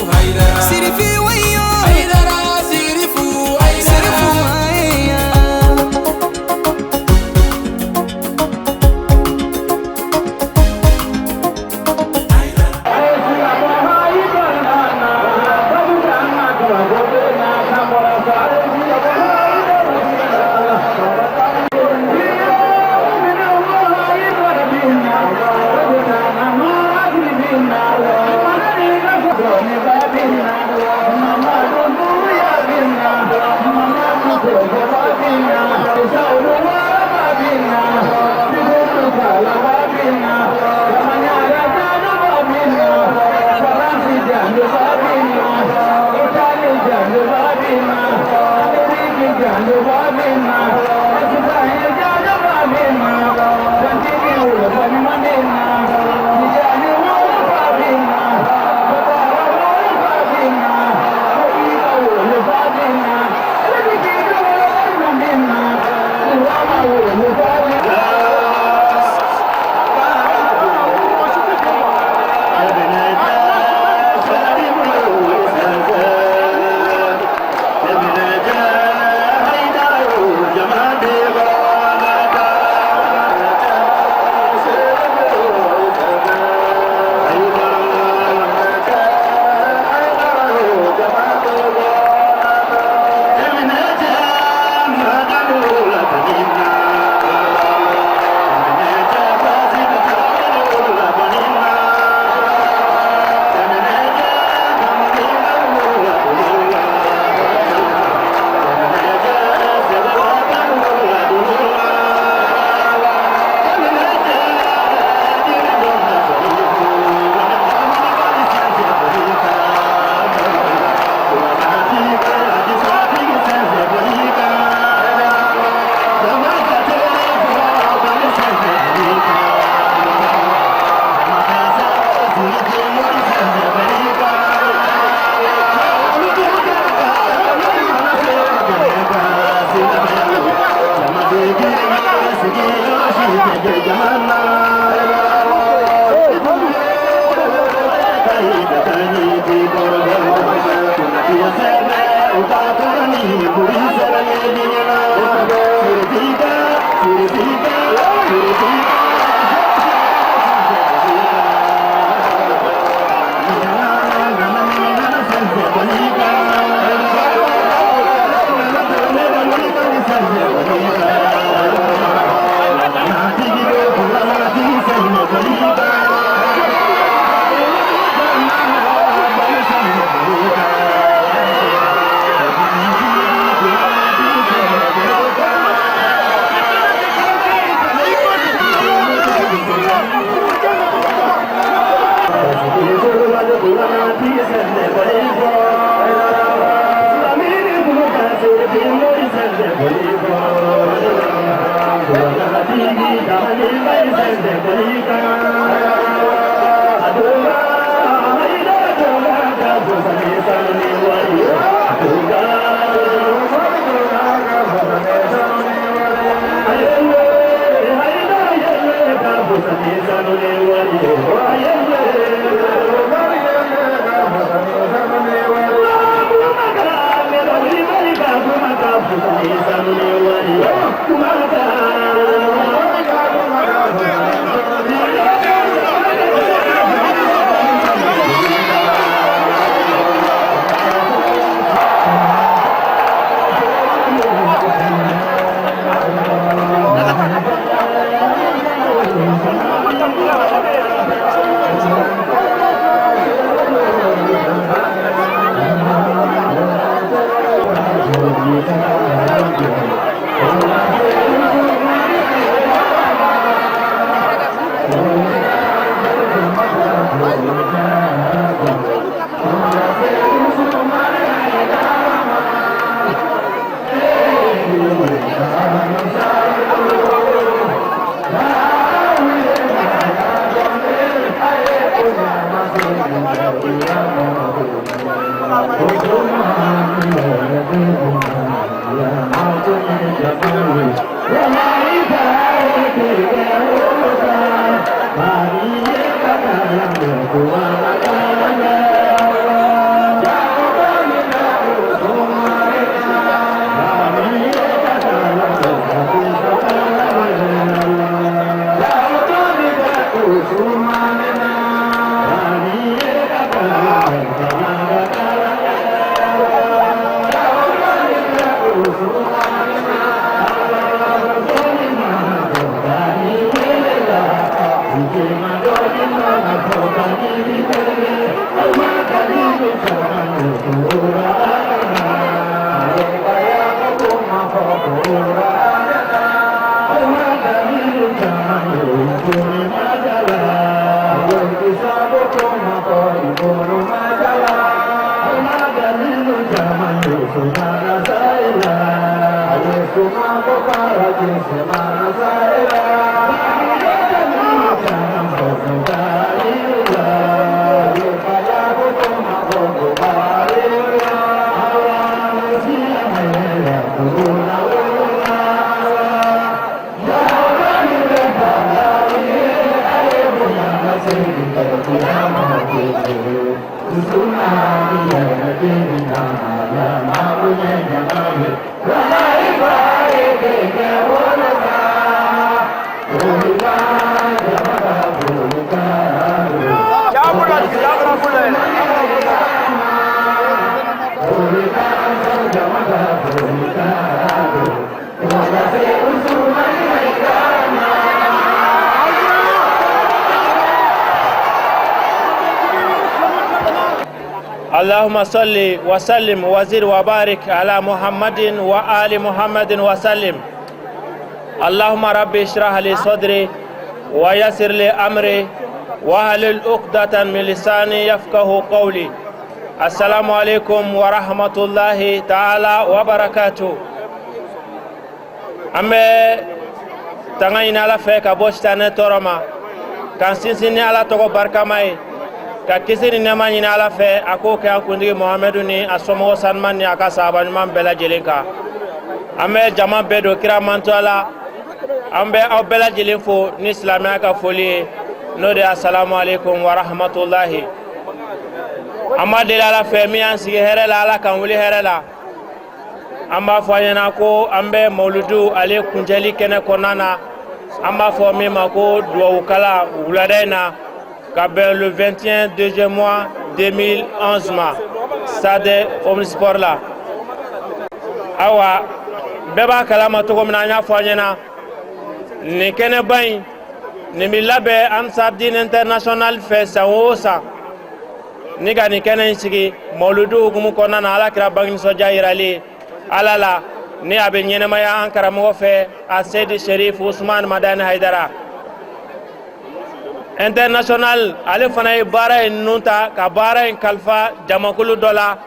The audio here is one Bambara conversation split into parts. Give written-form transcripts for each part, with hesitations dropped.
Haidara Sirifi wayo Haidara Sirifu Haidara Sirifu haya. اللهم صل وسلم وزد وبارك على محمد وآل محمد وسلم. اللهم رب اشرح لي صدري ويسر لي أمري واحلل عقدة من لساني يفقه قولي. السلام عليكم ورحمة الله تعالى وبركاته. An bɛ tanga ɲini Ala fɛ ka bɔ sitanɛ tɔɔrɔ ma, k'an sinsin ni Ala tɔgɔ barikama ye, ka kisi ni nɛɛma ɲini Ala fɛ, a k'o kɛ an kuntigi Mohamɛdu ni a somɔgɔ sanuman ni a ka sahaba ɲuman bɛɛ lajɛlen kan. An bɛ jama bɛɛ don kira mantoya la. An bɛ aw bɛɛ lajɛlen fo ni silamɛya ka foli ye, n'o de ye asalamu aleykum wa rahmatulahi. An b'a deli Ala fɛ, min y'an sigi hɛrɛ la, Ala k'an wuli hɛrɛ la. An b'a fɔ an ɲɛna ko an bɛ mawuludu ale kuncɛli kɛnɛ kɔnɔna na, an b'a fɔ min ma ko dugawukala, wulada in na, ka bɛn le 21 deuxième mois 2011 ma, stade Omnisport la. Ayiwa, bɛɛ b'a kalama cogo min na, an y'a fɔ an ɲɛna, nin kɛnɛba in nin bɛ labɛn Ansardine International fɛ san o san, ni ka nin kɛnɛ in sigi mawuludu hukumu kɔnɔna na, Ala kira bange nisɔndiya yirali Ala la, ni a bɛ ɲɛnɛmaya an karamɔgɔ fɛ, a Seyidi Sherif Usman Madani Hayidara International. Ale fana ye baara in ninnu ta ka baara in kalifa jamakulu dɔ la,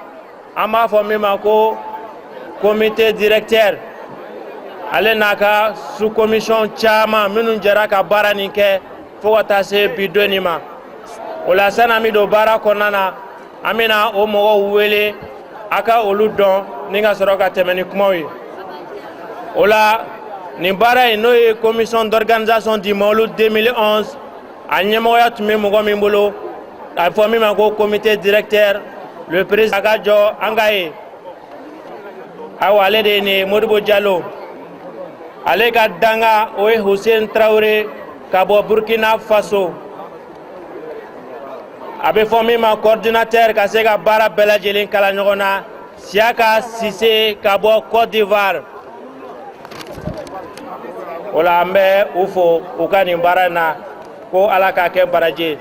an b'a fɔ min ma ko comité directeur, ale n'a ka sous commission caman minnu jɛra ka baara nin kɛ fo ka taa se bi don nin ma. O la, sani an bɛ don baara kɔnɔna na, an bɛna o mɔgɔw wele, a ka olu dɔn, ni ka sɔrɔ ka tɛmɛ ni kumaw ye. O la, nin baara in, n'o ye commission d'organisation du Mawlud 2011, a ɲɛmɔgɔya tun bɛ mɔgɔ min bolo, a bɛ fɔ min ma ko comité directeur, le président, a ka jɔ an ka ye. Ayiwa, ale de ye nin ye, Modibo Jalo. Ale ka danga, o ye Hussein Traoré ka bɔ Burkina Faso. A bɛ fɔ min ma coordinateur, ka se ka baara bɛɛ lajɛlen kala ɲɔgɔn na, Siaka Sise ka bɔ Côte d'Ivoire. O la, an bɛ u fo u ka nin baara in na, ko Ala k'a kɛ baraji.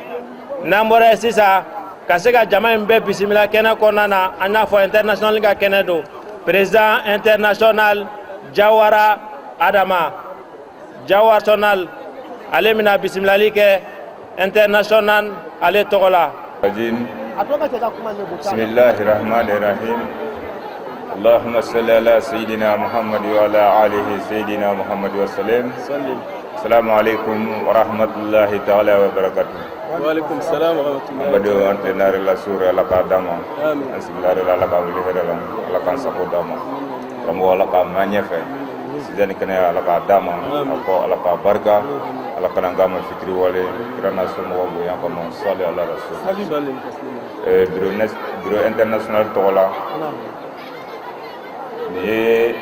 N'an bɔra yen sisan, ka se ka jama in bɛɛ bisimila kɛnɛ kɔnɔna na, an y'a fɔ international ka kɛnɛ don, président international Jawara Adama Jawara, ale bɛna bisimilali kɛ international ale tɔgɔ la. بسم الله الرحمن الرحيم. اللهم صل على سيدنا محمد وعلى آله سيدنا محمد وسلم. السلام عليكم ورحمة الله تعالى وبركاته. وعليكم السلام ورحمة الله. An badenw, an tɛ la suure, Ala k'a d'an ma. Amin. An sigilare la, Ala k'a wuli hɛrɛ la, Ala k'an sago d'an ma. Karamɔgɔ, Ala k'a mɛn ɲɛfɛ, sida ni kɛnɛya, Ala k'a d'an ma. A kɔ, Ala k'a barika, Ala kana k'a ma fitiri wale, kira n'a somɔgɔw bonya kama. Sali ala rasul. سلم تسليما. Bureau international tɔgɔ la, nin ye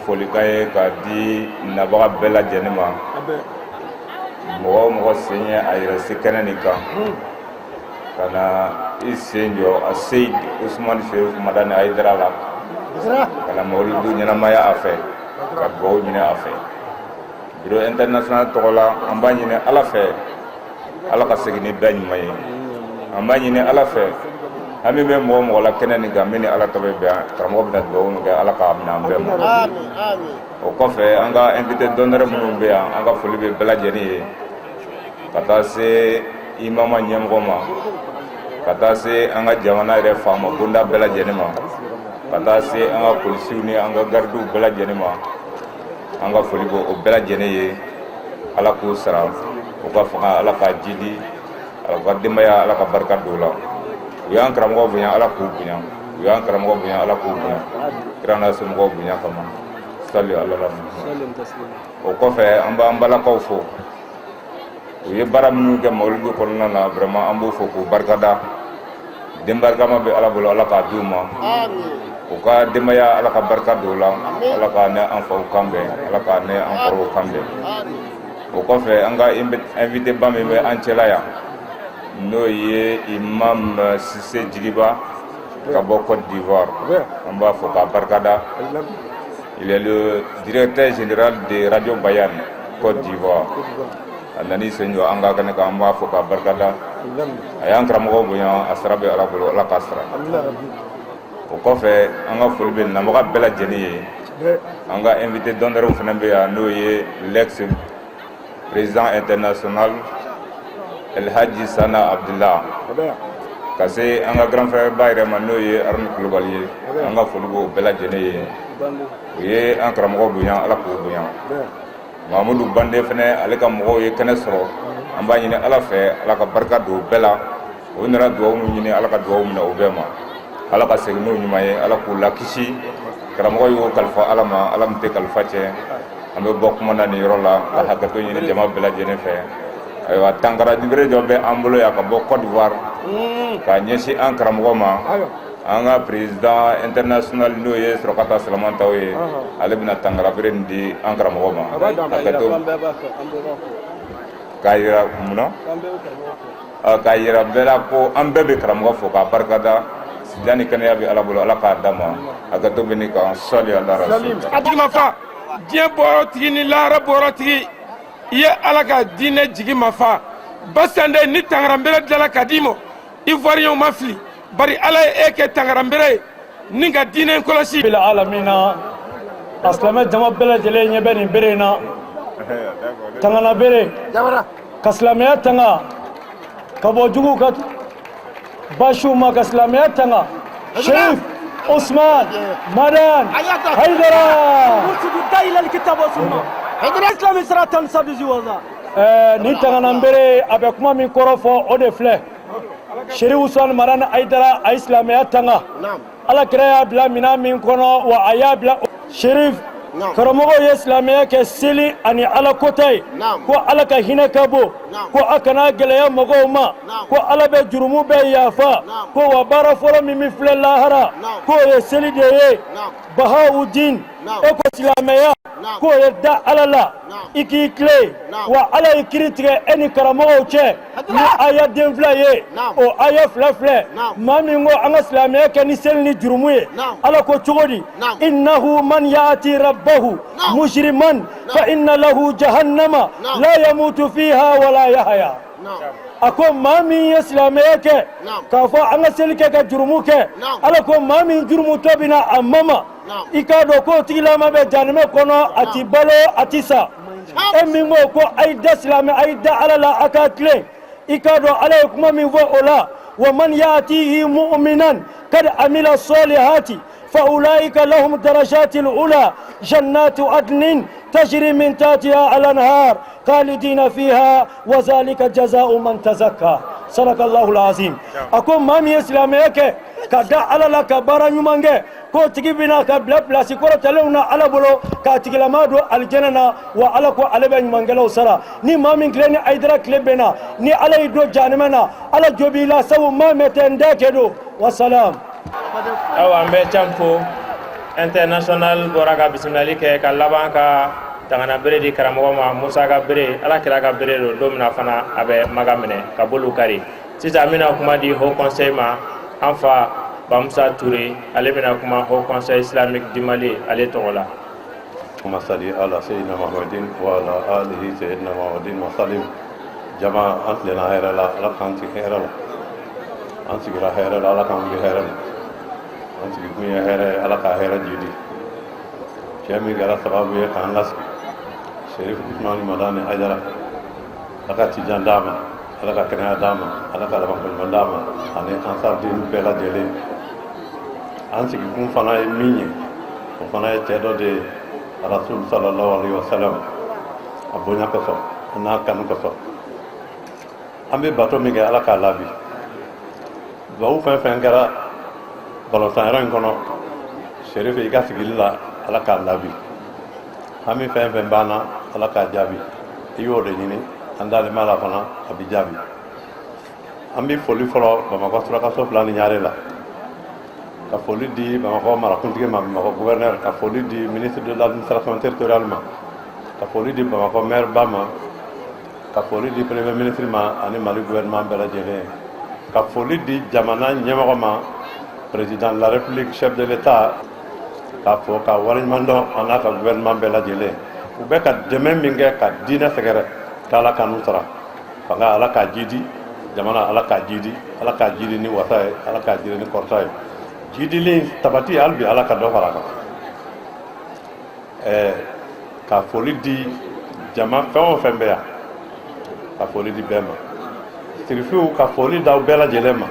folikan ye k'a di nabaga bɛɛ lajɛlen ma. Mɔgɔ o mɔgɔ sen ye a yɛrɛ se kɛnɛ nin kan, ka na i sen jɔ a Seyid Usumani Sherif Madani Hayidara la, ka na mawuludu ɲɛnamaya a fɛ, ka dugawu ɲini a fɛ, bureau international tɔgɔ la, an b'a ɲini Ala fɛ, Ala ka segin ni bɛɛ ɲuman ye. An b'a ɲini Ala fɛ, hami bɛ mɔgɔ mɔgɔ la kɛnɛ nin kan, min ni Ala ta bɛ bɛn, karamɔgɔ bɛna dugawu min kɛ, Ala k'a minɛ an bɛɛ ma. O kɔfɛ, an ka invité d'honneur minnu bɛ yan, an ka foli bɛ bɛɛ lajɛlen ye, ka taa se imama ɲɛmɔgɔ ma, ka taa se an ka jamana yɛrɛ faama bonda bɛɛ lajɛlen ma, ka taa se an ka polisiw ni an ka garidiw bɛɛ lajɛlen ma. An ka foli b'o bɛɛ lajɛlen ye. Ala k'u sara, u ka fanga Ala k'a jidi, u ka denbaya Ala ka barika don u la. U y'an karamɔgɔ bonya, Ala k'u bonya. U y'an karamɔgɔ bonya, Ala k'u bonya, kira n'a somɔgɔw bonya kama. Sali ala la. O kɔfɛ, an b'an balakaw fo. U ye baara minnu kɛ mawuludu kɔnɔna na, vraiment, an b'u fo k'u barikada. Den barikama bɛ Ala bolo, Ala k'a d'u ma. U ka denbaya, Ala ka barika don u la. Ala k'a ne an faw kan bɛn, Ala k'a ne an kɔrɔw kan bɛn. O kɔfɛ, an ka invité ba min bɛ an cɛla yan, n'o ye Imam Sise Jigiba ka bɔ Côte d'Ivoire, an b'a fɔ k'a barikada. Il est le directeur général de Radio Bayan Côte d'Ivoire. A nani sen jɔ an ka kɛnɛ kan, an b'a fɔ k'a barikada. A y'an karamɔgɔ bonya, a sara bɛ Ala bolo, Ala k'a sara. O kɔfɛ, an ka foli bɛ nabaga bɛɛ lajɛlen ye. An ka invité d'honneur fana bɛ yan, n'o ye l'ex président international El Hadji Sana Abdullah, ka se an ka grand frère ba yɛrɛ ma, n'o ye Aruna Kulubali ye. An ka foli b'o bɛɛ lajɛlen ye. U ye an karamɔgɔ bonya, Ala k'o bonya. Mamudu Bande fana, ale ka mɔgɔw ye kɛnɛ sɔrɔ. An b'a ɲini Ala fɛ, Ala ka barika don bɛɛ la. U nana dugawu min ɲini, Ala ka dugawu minɛ o bɛɛ ma. Ala ka segin n'u ɲuman ye, Ala k'u lakisi. Karamɔgɔ y'o kalifa Ala ma, Ala min tɛ kalifa cɛ. An bɛ bɔ kuma na nin yɔrɔ la ka hakɛto ɲini jama bɛɛ lajɛlen fɛ. Ayiwa, tankara jubere dɔ bɛ an bolo yan ka bɔ Côte d'Ivoire k'a ɲɛsin an karamɔgɔ ma. An ka président international, n'o ye Sɔrɔkata Salamantaw ye, ale bɛna tankarabere nin di an karamɔgɔ ma. Hakɛto k'a yira munna, k'a yira bɛɛ la ko an bɛɛ bɛ karamɔgɔ fo k'a barikada. Sijan ni kɛnɛya bɛ Ala bolo, Ala k'a d'a ma. Hakɛto bɛ nin kan. Sɔli ala rasul. A tigi ma fa diɲɛ bɔyɔrɔtigi ni lahara bɔyɔrɔtigi, i ye Ala ka diinɛ jigi ma fa basande ni tangaranbere dilanna ka d'i ma. Ivoiriyɛnw ma fili, bari Ala ye e kɛ tangaranbere ye ni ka diinɛ kɔlɔsi. Bil alamina, a silamɛ jama bɛɛ lajɛlen ɲɛ bɛ nin bere in na, tangana bere, ka silamɛya tanga ka bɔ juguw ka basiw ma, ka silamɛya tanga. Sherif Usman Madan Haidara. Nin tangana bere, a bɛ kuma min kɔrɔ fɔ, o de filɛ: Sherif Usman Madan Haidara, a ye silamɛya tanga. Ala kira y'a bila minɛn min kɔnɔ, wa a y'a bila. Sherif karamɔgɔw ye silamɛya kɛ seli ani Ala kota ye, ko Ala ka hinɛ ka bon, ko a kana gɛlɛya mɔgɔw ma, ko Ala bɛ jurumu bɛɛ yafa, ko wa baara fɔlɔ min bɛ filɛ lahara, k'o ye seli de ye. Bahawudin, e ko silamɛya k'o ye da Ala la, i k'i tilen. Wa Ala ye kiri tigɛ e ni karamɔgɔw cɛ ni aya den fila ye. O aya fila filɛ: maa min ko an ka silamɛya kɛ ni seli ni jurumu ye, Ala ko cogo di? Innahu man yaati rabbahu mujriman fa inna lahu jahannama la yamutu fiha wala yahya. A ko maa min ye silamɛya kɛ k'a fɔ an ka seli kɛ ka jurumu kɛ, Ala ko maa min jurumutɔ bɛna a mama, i k'a dɔn k'o tigilama bɛ jahanamɛ kɔnɔ, a ti balo, a ti sa. E min ko ko a ye da silamɛ, a ye da Ala la, a k'a tilen, i k'a dɔn Ala ye kuma min fɔ o la: wa man yatihi mu'minan kad amila salihati fa ulaika lahum darajati ula jannatu adnin tajri min tahtiha al-anhar khalidina fiha wa zalika jaza'u man tazakka. Sadakallahu alazim. A ko maa min ye silamɛya kɛ ka da Ala la, ka baara ɲuman kɛ, k'o tigi bɛna ka bila pilasi kɔrɔtalenw na Ala bolo, k'a tigilama don alijɛnɛ na. Wa Ala ko ale bɛ ɲumankɛlaw sara. Ni maa min tile ni Ayidara tile bɛnna, ni Ala y'i don jahanamɛ na, Ala jo b'i la, sabu maa mɛn tɛ n da kɛ don. Wasalam. Awa, an bɛ can fo. International bɔra ka bisimilali kɛ ka laban ka tangana bere di karamɔgɔ ma. Musa ka bere, Ala kira ka bere don. Don min na fana, a bɛ maga minɛ ka bolu kari. Sisan, an bɛna kuma di Haut Conseil ma. An fa Bamusa Ture, ale bɛna kuma Haut Conseil islamique du Mali ale tɔgɔ la. اللهم صل على سيدنا محمد وعلى آله سيدنا محمد وسلم. Jama, an tilenna hɛrɛ la, Ala k'an sigi hɛrɛ la. An sigira hɛrɛ la, Ala k'an wuli hɛrɛ la. An sigi kun ye hɛrɛ ye, Ala ka hɛrɛ jidi. Cɛ min kɛra sababu ye k'an lasigi, Sherif Usmani Madani Hayidara, Ala ka tijan d'a ma, Ala ka kɛnɛya d'a ma, Ala ka labanko ɲuman d'a ma, ani ansariden bɛɛ lajɛlen. An sigikun fana ye min ye, o fana ye cɛ dɔ de ye. Rasul sallallahu alaihi wasallam a bonya kosɔn a n'a kanu kosɔn. An bɛ bato min kɛ, Ala k'a laabi. Duwawu fɛn fɛn kɛra balɔntanyɔrɔ in kɔnɔ, Serifu i ka sigili la, Ala k'a laabi. Hami fɛn fɛn b'an na, Ala k'a jaabi. I y'o de ɲini, an dalen b'a la fana, a bɛ jaabi. An bɛ foli fɔlɔ Bamakɔ surakaso fila ni ɲare la, ka foli di Bamakɔ marakuntigi ma, Bamakɔ gouverneur, ka foli di ministre de l'administration territoriale ma, ka foli di Bamakɔ maire ba ma, ka foli di premier ministre ma ani Mali gouvernement bɛɛ lajɛlen, ka foli di jamana ɲɛmɔgɔ ma, président de la République, chef de l'État, k'a fɔ ka waleɲuman dɔn a n'a ka gouvernement bɛɛ lajɛlen. U bɛ ka dɛmɛ min kɛ ka diinɛ sɛgɛrɛ, k'Ala ka n'u sara. Fanga, Ala k'a jidi. Jamana, Ala k'a jidi. Ala k'a jidi ni wasa ye, Ala k'a jidi ni kɔrɔta ye. Jidili sabati hali bi, Ala ka dɔ fara a kan. Ka foli di jama fɛn o fɛn bɛ yan, ka foli di bɛɛ ma. Sirifiw, ka foli d'aw bɛɛ lajɛlen ma.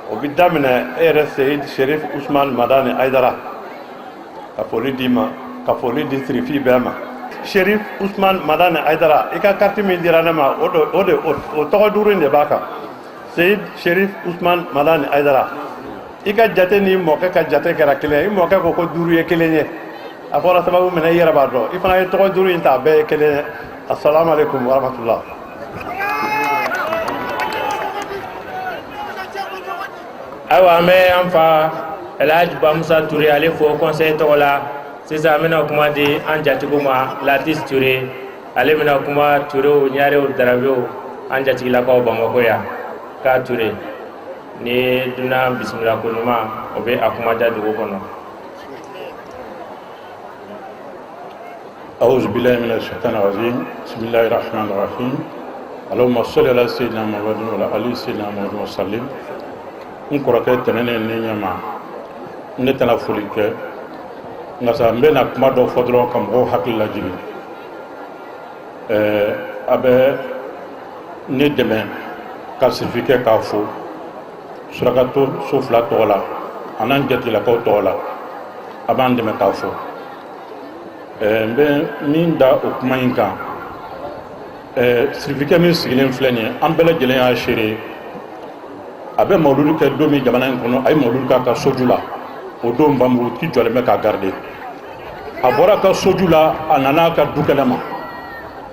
O bɛ daminɛ e yɛrɛ Seyid Sherif Usman Madani Ayidara, ka foli d'i ma, ka foli di sirifi bɛɛ ma. Sherif Usman Madani Ayidara, i ka kariti min dira ne ma, o de o de o tɔgɔ duuru in de b'a kan, Seyid Sherif Usman Madani Ayidara. I ka jate ni mɔkɛ ka jate kɛra kelen ye. I mɔkɛ ko ko duuru ye kelen ye, a fɔra sababu min na, i yɛrɛ b'a dɔn. I fana ye tɔgɔ duuru in ta, a bɛɛ ye kelen ye. Assalamu alaikum warahmatullah. Ayiwa, an bɛ an fa Elhaji Bamusa Ture, ale fo conseil tɔgɔ la. Sisan an bɛna kuma di an jatigiw ma. Latis Ture, ale bɛna kuma Turew, Ɲarew, Darabew, an jatigilakaw Bamakɔ yan. K'a Ture ni dunan bisimila ko ɲuman, o bɛ a kuma da dugu kɔnɔ. أعوذ بالله من الشيطان الرجيم، بسم الله الرحمن الرحيم، اللهم صل على سيدنا محمد وعلى آل سيدنا محمد وسلم. N kɔrɔkɛ tɛmɛnen ni ɲɛma, ne tɛna foli kɛ, nka sa n bɛna kuma dɔ fɔ dɔrɔn ka mɔgɔw hakili lajigin. A bɛ ne dɛmɛ ka sirifikɛ k'a fo surakato so fila tɔgɔ la, a n'an jatigilakaw tɔgɔ la. A b'an dɛmɛ k'a fo. N bɛ min da o kuma in kan, sirifikɛ min sigilen filɛ nin ye, an bɛɛ lajɛlen y'a seere ye. A bɛ mawuludu kɛ don min jamana in kɔnɔ, a ye mawuludu k'a ka soju la. O don, banmurutigi jɔlen bɛ k'a garide. A bɔra a ka soju la, a nana a ka du kɛnɛ ma.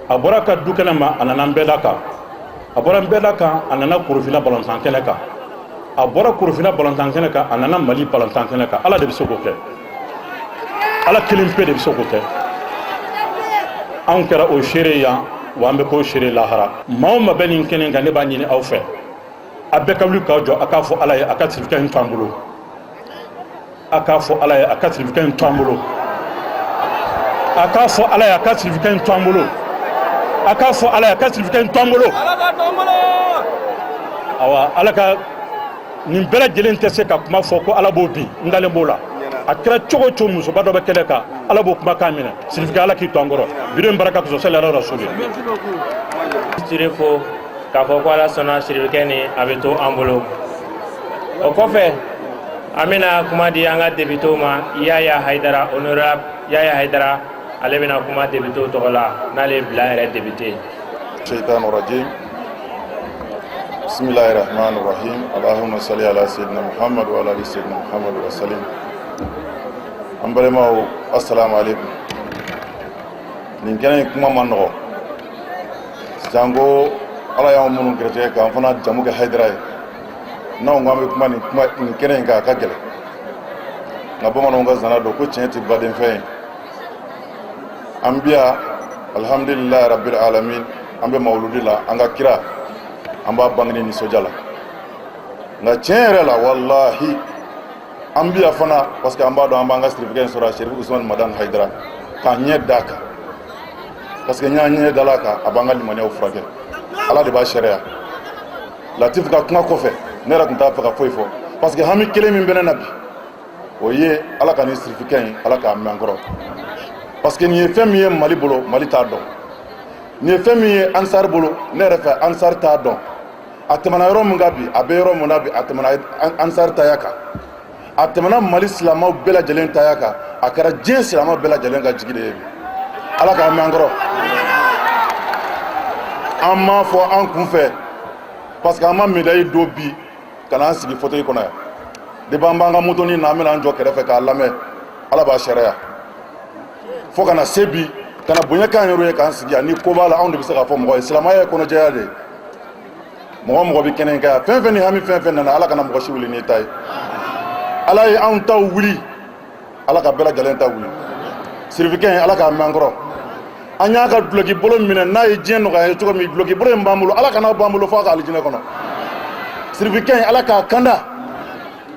A bɔra a ka du kɛnɛ ma, a nana nbɛda kan. A bɔra nbɛda kan, a nana Korofina balontan kɛnɛ kan. A bɔra Korofina balontan kɛnɛ kan, a nana Mali balontan kɛnɛ kan. Ala de bɛ se k'o kɛ, Ala kelen pe de bɛ se k'o kɛ. Anw kɛra o seere yan, wa an bɛ k'o seere lahara. Maa o maa bɛ nin kɛnɛ kan, ne b'a ɲini aw fɛ, a bɛɛ ka wuli k'aw jɔ, a k'a fɔ Ala ye a ka sirifikɛ in to an bolo. A k'a fɔ Ala ye a ka sirifikɛ in to an bolo. A k'a fɔ Ala ye a ka sirifikɛ in to an bolo. A k'a fɔ Ala ye a ka sirifikɛ in to an bolo. Awa, Ala ka nin bɛɛ lajɛlen tɛ se ka kuma fɔ ko Ala b'o bin. N dalen b'o la. A kɛra cogo o cogo, musoba dɔ bɛ kɛnɛ kan, Ala b'o kumakan minɛ. Sirifikɛ, Ala k'i to an kɔrɔ bidon baraka kosɔn. Sali ala rasuli. Ture fo k'a fɔ ko Ala sɔnna, sirifikɛ ni a bɛ to an bolo. O kɔfɛ, an bɛna kuma di an ka depitew ma. Yaya Hayidara, honorable Yaya Hayidara, ale bɛna kuma depitew tɔgɔ la, n'ale bila yɛrɛ depite. الشيطان الرجيم، بسم الله الرحمن الرحيم، اللهم صل على سيدنا محمد وعلى ال سيدنا محمد وسلم. An balimaw, assalamu alaikum. Nin kɛnɛ in kuma man nɔgɔ, sanko Ala y'anw minnu gɛrɛsɛgɛ k'an fana jamu kɛ Hayidara ye. N'anw ko an bɛ kuma nin kuma nin kɛnɛ in kan, a ka gɛlɛn. Nka bamananw ka zana don ko tiɲɛ tɛ badenfɛn ye. An bi yan, alhamdulilayi rabbil alamin, an bɛ mawuludi la, an ka kira an b'a bangeni nisɔndiya la. Nka tiɲɛ yɛrɛ la, walahi, an bi yan fana parce que an b'a dɔn an b'an ka sirifikɛ in sɔrɔ, Sherif Usman Madani Hayidara, k'an ɲɛ d'a kan, parce que n y'an ɲɛ dala kan, a b'an ka limaniyaw furakɛ. Ala de b'a sariya. Latif ka kuma kɔfɛ, ne yɛrɛ tun t'a fɛ ka foyi fɔ, parce que hami kelen min bɛ ne na bi, o ye Ala ka nin sirifikɛ in, Ala k'a mɛn an kɔrɔ, parce que nin ye fɛn min ye Mali bolo, Mali t'a dɔn. Nin ye fɛn min ye Ansar bolo, ne yɛrɛ fɛ, Ansar t'a dɔn. A tɛmɛna yɔrɔ min kan bi, a bɛ yɔrɔ min na bi, a tɛmɛna Ansar taya kan. A tɛmɛna Mali silamɛw bɛɛ lajɛlen taya kan, a kɛra diɲɛ silamɛw bɛɛ lajɛlen ka jigi de ye bi. Ala k'a mɛn an kɔrɔ. An m'a fɔ an kun fɛ parce que an ma médaille don bi ka n'an sigi fauteuil kɔnɔ yan. Depuis an b'an ka motonin na, an bɛna an jɔ kɛrɛfɛ k'a lamɛn. Ala b'a seereya. Fo ka na se bi ka na bonya k'an yɛrɛ ye k'an sigi yan. Ni ko b'a la, anw de bɛ se k'a fɔ mɔgɔ ye. Silamɛya ye kɔnɔjɛya de ye. Mɔgɔ mɔgɔ bɛ kɛnɛ in kan yan, fɛn fɛn ni hami fɛn fɛn nana, Ala kana mɔgɔ si wuli n'i ta ye. Ala ye anw taw wuli, Ala ka bɛɛ lajɛlen ta wuli. Sirifikɛ in, Ala k'a mɛn an kɔrɔ. An y'a ka duloki bolo minɛ n'a ye diɲɛ nɔgɔya ye cogo min, duloki bolo in b'an bolo, Ala kana b'an bolo fo a ka alijinɛ kɔnɔ. Sirifikɛ in, Ala k'a kanda,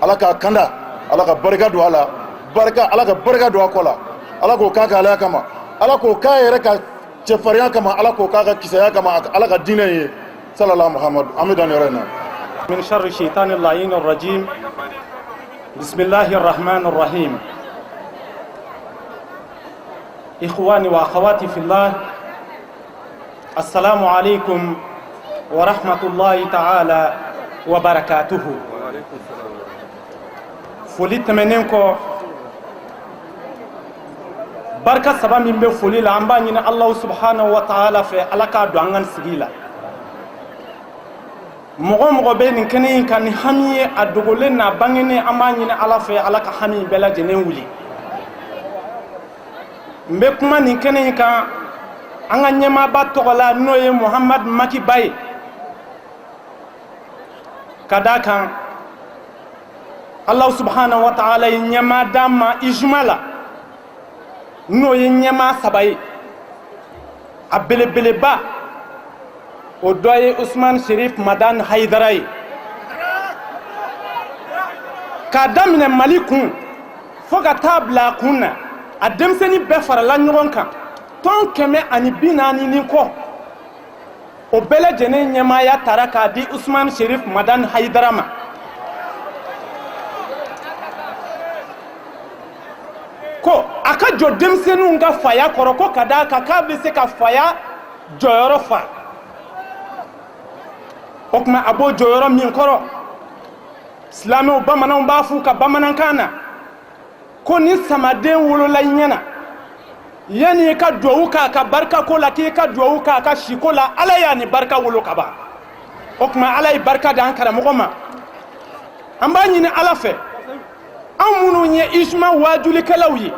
Ala k'a kanda, Ala ka barika don a la, barika, Ala ka barika don a kɔ la. Ala k'o k'a ka alaya kama, Ala k'o k'a yɛrɛ ka cɛfarinya kama, Ala k'o k'a ka kisɛya kama, Ala ka diinɛ ye. Salala Muhammadu. An bɛ dan yɔrɔ in na. من شر الشيطان اللعين الرجيم. بسم الله الرحمن الرحيم. إخواني وأخواتي في الله، السلام عليكم ورحمة الله تعالى وبركاته. Foli tɛmɛnen kɔ, barika saba min bɛ foli la, an b'a ɲini Alahu subhanahu wa ta'ala fɛ, Ala k'a don an ka sigi la. Mɔgɔ o mɔgɔ bɛ nin kɛnɛ in kan ni hami ye, a dogolen n'a bangenen, an b'a ɲini Ala fɛ, Ala ka hami in bɛɛ lajɛlen wuli. N bɛ kuma nin kɛnɛ in kan an ka ɲɛmaaba tɔgɔ la, n'o ye Muhamadu Makiba ye, ka d'a kan Alahu subhanahu wa ta'ala ye ɲɛmaa d'an ma ijuma la, n'o ye ɲɛmaa saba ye. A belebeleba o dɔ ye Usman Sherif Madan Haidara ye. K'a daminɛ Mali kun fo ka taa bila a kun na, a denmisɛnnin bɛɛ farala ɲɔgɔn kan, tɔn 140 ni kɔ, o bɛɛ lajɛlen ɲɛmaaya tara k'a di Usman Sherif Madan Haidara ma. Ko a ka jɔ denmisɛnninw ka faya kɔrɔ, ko ka d'a kan k'a bɛ se ka faya jɔyɔrɔ fa. O tuma a b'o jɔyɔrɔ min kɔrɔ, silamɛw bamananw b'a f'u ka bamanankan na ko ni samaden wolola i ɲɛ na, yanni i ka duwawu k'a ka barikako la, k'i ka duwawu k'a ka siko la, Ala y'a ni barika wolo ka ban. O tuma Ala ye barika d'an karamɔgɔ ma. An b'a ɲini Ala fɛ, anw minnu ye ijuma waajulikɛlaw ye,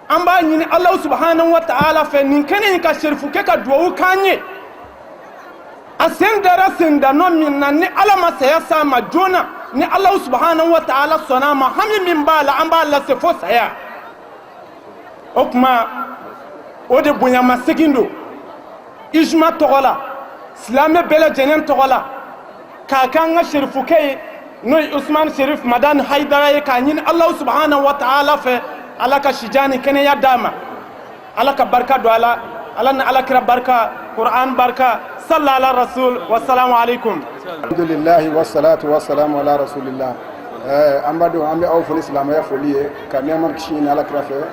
an b'a ɲini Alahu subahanahu wa taala fɛ, nin kɛnɛ in ka serifukɛ ka duwawu k'an ye. A sen dara sendanɔ min na, ni Ala ma saya s'a ma joona, ni Alahu subahanahu wa taala sɔnna a ma, hami min b'a la, an b'a lase fo saya. O tuma o de bonyamasegin don ijuma tɔgɔ la, silamɛ bɛɛ lajɛlen tɔgɔ la, k'a kɛ an ka serifukɛ ye, n'o ye Usman Sherif Madan Haidara ye, k'a ɲini Alahu subahanahu wa taala fɛ, Ala ka sijan ni kɛnɛya d'a ma, Ala ka barika don a la, Ala ni Ala kira barika, Quran barika, salla ala rasul, wasalamu alaikum. Alhamdulilahi wasalatu wasalamu ala rasulillah. An b'a dɔn, an bɛ aw fo ni silamɛya foli ye, ka nɛɛma kisi ɲini Ala kira fɛ.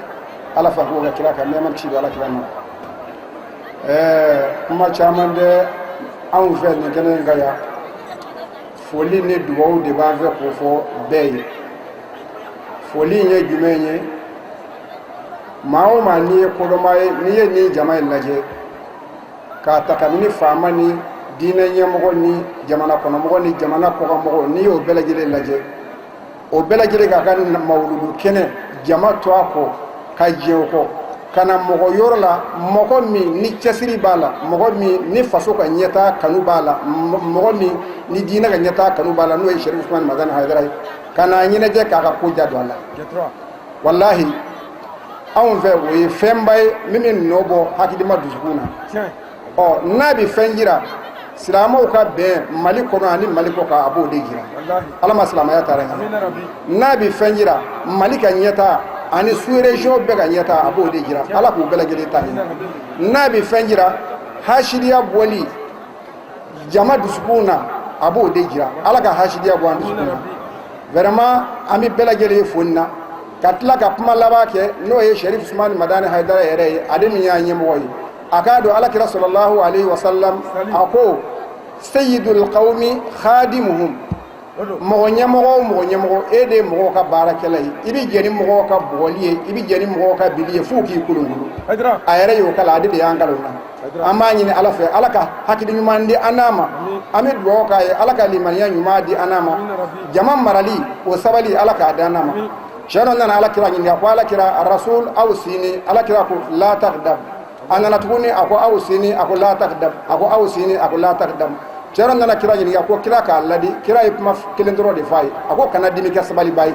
Ala fa ko ka kira ka nɛɛma kisi don Ala kira ma. Kuma caman tɛ anw fɛ nin kɛnɛ in kan yan. Foli ni dugawu de b'an fɛ k'o fɔ bɛɛ ye. Foli in ye jumɛn ye? Maa o maa n'i ye kodɔnba ye, n'i ye nin jama in lajɛ, k'a ta kabini faama ni diinɛ ɲɛmɔgɔ ni jamana kɔnɔmɔgɔ ni jamana kɔkanmɔgɔ, n'i y'o bɛɛ lajɛlen lajɛ, o bɛɛ lajɛlen k'a ka mawuludu kɛnɛ jama to a kɔ ka jɛ o kɔ ka na mɔgɔ yɔrɔ la, mɔgɔ min ni cɛsiri b'a la, mɔgɔ min ni faso ka ɲɛtaa kanu b'a la, mɔgɔ min ni diinɛ ka ɲɛtaa kanu b'a la, n'o ye Sherif Usman Madani Hayidara ye, ka n'a ɲɛnajɛ k'a ka ko ja don a la. Walahi, anw fɛ o ye fɛnba ye min bɛ nɔ bɔ hakilima dusukun na. Ɔ n'a bɛ fɛn jira silamɛw ka bɛn Mali kɔnɔ ani Mali kɔ kan, a b'o de jira. Ala ma silamɛya taara ɲɛ. N'a bɛ fɛn jira Mali ka ɲɛtaa ani sous région bɛɛ ka ɲɛtaa, a b'o de jira. Ala k'u bɛɛ lajɛlen ta ɲɛ. N'a bɛ fɛn jira hasidiya bɔli jama dusukun na, a b'o de jira. Ala ka hasidiya bɔ an dusukun na. Vraiment, an bɛ bɛɛ lajɛlen fo nin na, ka tila ka kuma laban kɛ, n'o ye Sherif Usman Madani Hayidara yɛrɛ ye, ale min y'an ɲɛmɔgɔ ye. A k'a dɔn Alakira sallallahu alaihi wasallam a ko: sayyidul qawmi khadimuhum. Mɔgɔ ɲɛmɔgɔ o mɔgɔ ɲɛmɔgɔ, e de ye mɔgɔw ka baarakɛla ye. I bɛ jɛn ni mɔgɔw ka bugɔli ye, i bɛ jɛn ni mɔgɔw ka bili ye f'u k'i kolonkolon. A yɛrɛ y'o kala, ale de y'an kalan o la. An b'a ɲini Ala fɛ, Ala ka hakili ɲuman di an n'a ma. An bɛ dugawu k'a ye, Ala ka limaniya ɲuman di an n'a ma. Jama marali o sabali, Ala k'a di an n'a ma. Cɛ dɔ nana Ala kira ɲininka ko: Ala kira, rasul awsini. Ala kira ko: la tagdab. A nana tuguni, a ko: awsini. A ko: la tagdab. A ko: awsini. A ko: la tagdab. Cɛ dɔ nana kira ɲininka ko kira k'a ladi. Kira ye kuma kelen dɔrɔn de f'a ye, a ko: kana dimi, kɛ sabaliba ye.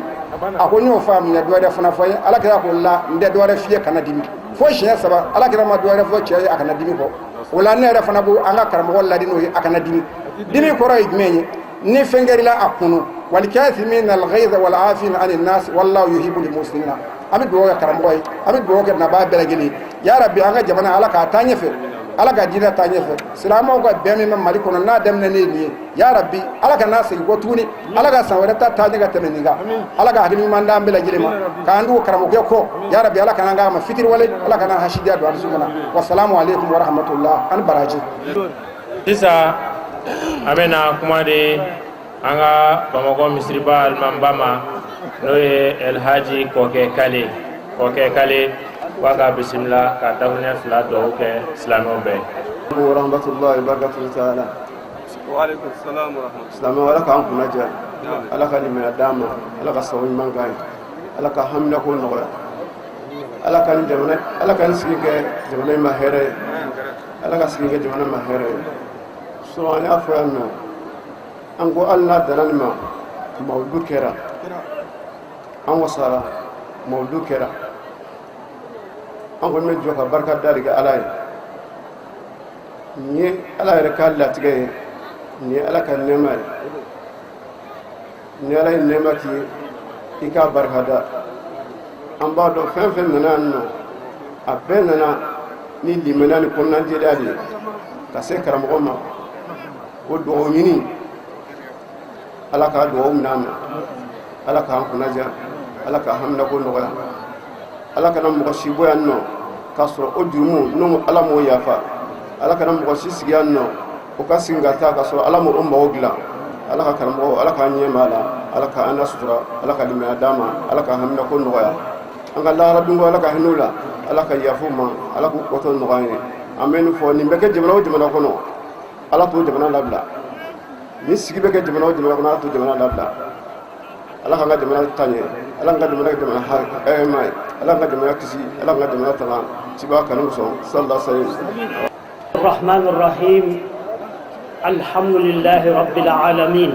A ko: n y'o faamuya, dɔ wɛrɛ fana fɔ n ye. Ala kira ko: la, n tɛ dɔ wɛrɛ f'i ye, kana dimi. Fo siɲɛ saba, ala kira ma dɔ wɛrɛ fɔ cɛ ye a kana dimi kɔ. O la, ne yɛrɛ fana b'o an ka karamɔgɔ ladi n'o ye, a kana dimi. Dimi kɔrɔ ye jumɛn ye? Ni fɛn kɛr'i la, a kunu. Walkasimina alghayza walafina ani nas wallahu yuhibbul muhsinina. An bɛ dugawu kɛ karamɔgɔ ye, an bɛ dugawu kɛ nabaa bɛɛ lajɛlen. Ya rabbi, an ka jamana, Ala k'a taa ɲɛfɛ, Ala ka diinɛ taa ɲɛfɛ. Silamɛw ka bɛn min bɛ Mali kɔnɔ, n'a daminɛ ne ye nin ye, ya rabbi, Ala ka n'a segin kɔ tuguni. Ala ka san wɛrɛ ta taa ɲɛ ka tɛmɛ nin kan. Ala ka hakili ɲuman d'an bɛɛ lajɛlen ma k'an tugu karamɔgɔkɛ kɔ. Ya rabbi, Ala kana k'a ma fitiriwale, Ala kana hasidiya don an dusukun na. Wasalamu aleykum warahmatullah, ani baraji. Sisan an bɛna kuma di an ka Bamakɔ misiriba alimamiba ma, n'o ye Elhaji Kɔkɛ Kale. Kɔkɛ Kale k'a ka bisimila ka dakuruɲɛ fila dugawu kɛ silamɛw bɛɛ. Warahmatullahi wabarakatuhu taala. Waaleykum salaam wa rahmatulah. Silamɛw, Ala k'an kunna diya, Ala ka limaniya d'an ma, Ala ka sababu ɲuman k'an ye, Ala ka haminako nɔgɔya, Ala ka nin jamana, Ala ka nin sigi kɛ jamana in ma hɛrɛ ye, Ala ka sigi kɛ jamana ma hɛrɛ ye. Sinon an y'a fɔ yan nɔ, an ko hali n'a danna nin ma, mawuludu kɛra, an wasara, mawuludu kɛra, an kɔni bɛ jɔ ka barika da de kɛ Ala ye. Nin ye Ala yɛrɛ ka latigɛ ye, nin ye Ala ka nɛɛma ye. Ni Ala ye nɛɛma k'i ye, i k'a barika da. An b'a dɔn fɛn fɛn nana yan nɔ, a bɛɛ nana ni limaniya ni kɔnɔnajɛlenya de ye ka se karamɔgɔ ma. O dugawu ɲini, Ala k'a dugawu minɛ an na, Ala k'an kunna diya, Ala k'a haminako nɔgɔya, Ala kana mɔgɔ si bɔ yan nɔ k'a sɔrɔ o jurumu n'o Ala m'o yafa. Ala kana mɔgɔ si sigi yan nɔ o ka segin ka taa k'a sɔrɔ Ala m'o mago dilan. Ala ka karamɔgɔ, Ala k'an ɲɛ ma la, Ala k'an na sutura, Ala ka limaniya d'an ma, Ala ka haminako nɔgɔya, an ka lahara dunko, Ala ka hinɛ u la, Ala ka yafa u ma, Ala k'u kɔtɔ nɔgɔya an ye. An bɛ nin fɔ, nin bɛ kɛ jamana o jamana kɔnɔ, Ala t'o jamana labila. Nin sigi bɛ kɛ jamana o jamana kɔnɔ, Ala t'o jamana labila. Ala k'an ka jamana taa ɲɛ, Ala k'an ka jamana kɛ jamana hɛrɛma ye, Ala k'an ka jamana kisi, Ala k'an ka jamana tanga ciba kanu kosɔn, sallallahu alaihi wasallam. الرحمن الرحيم، الحمد لله رب العالمين،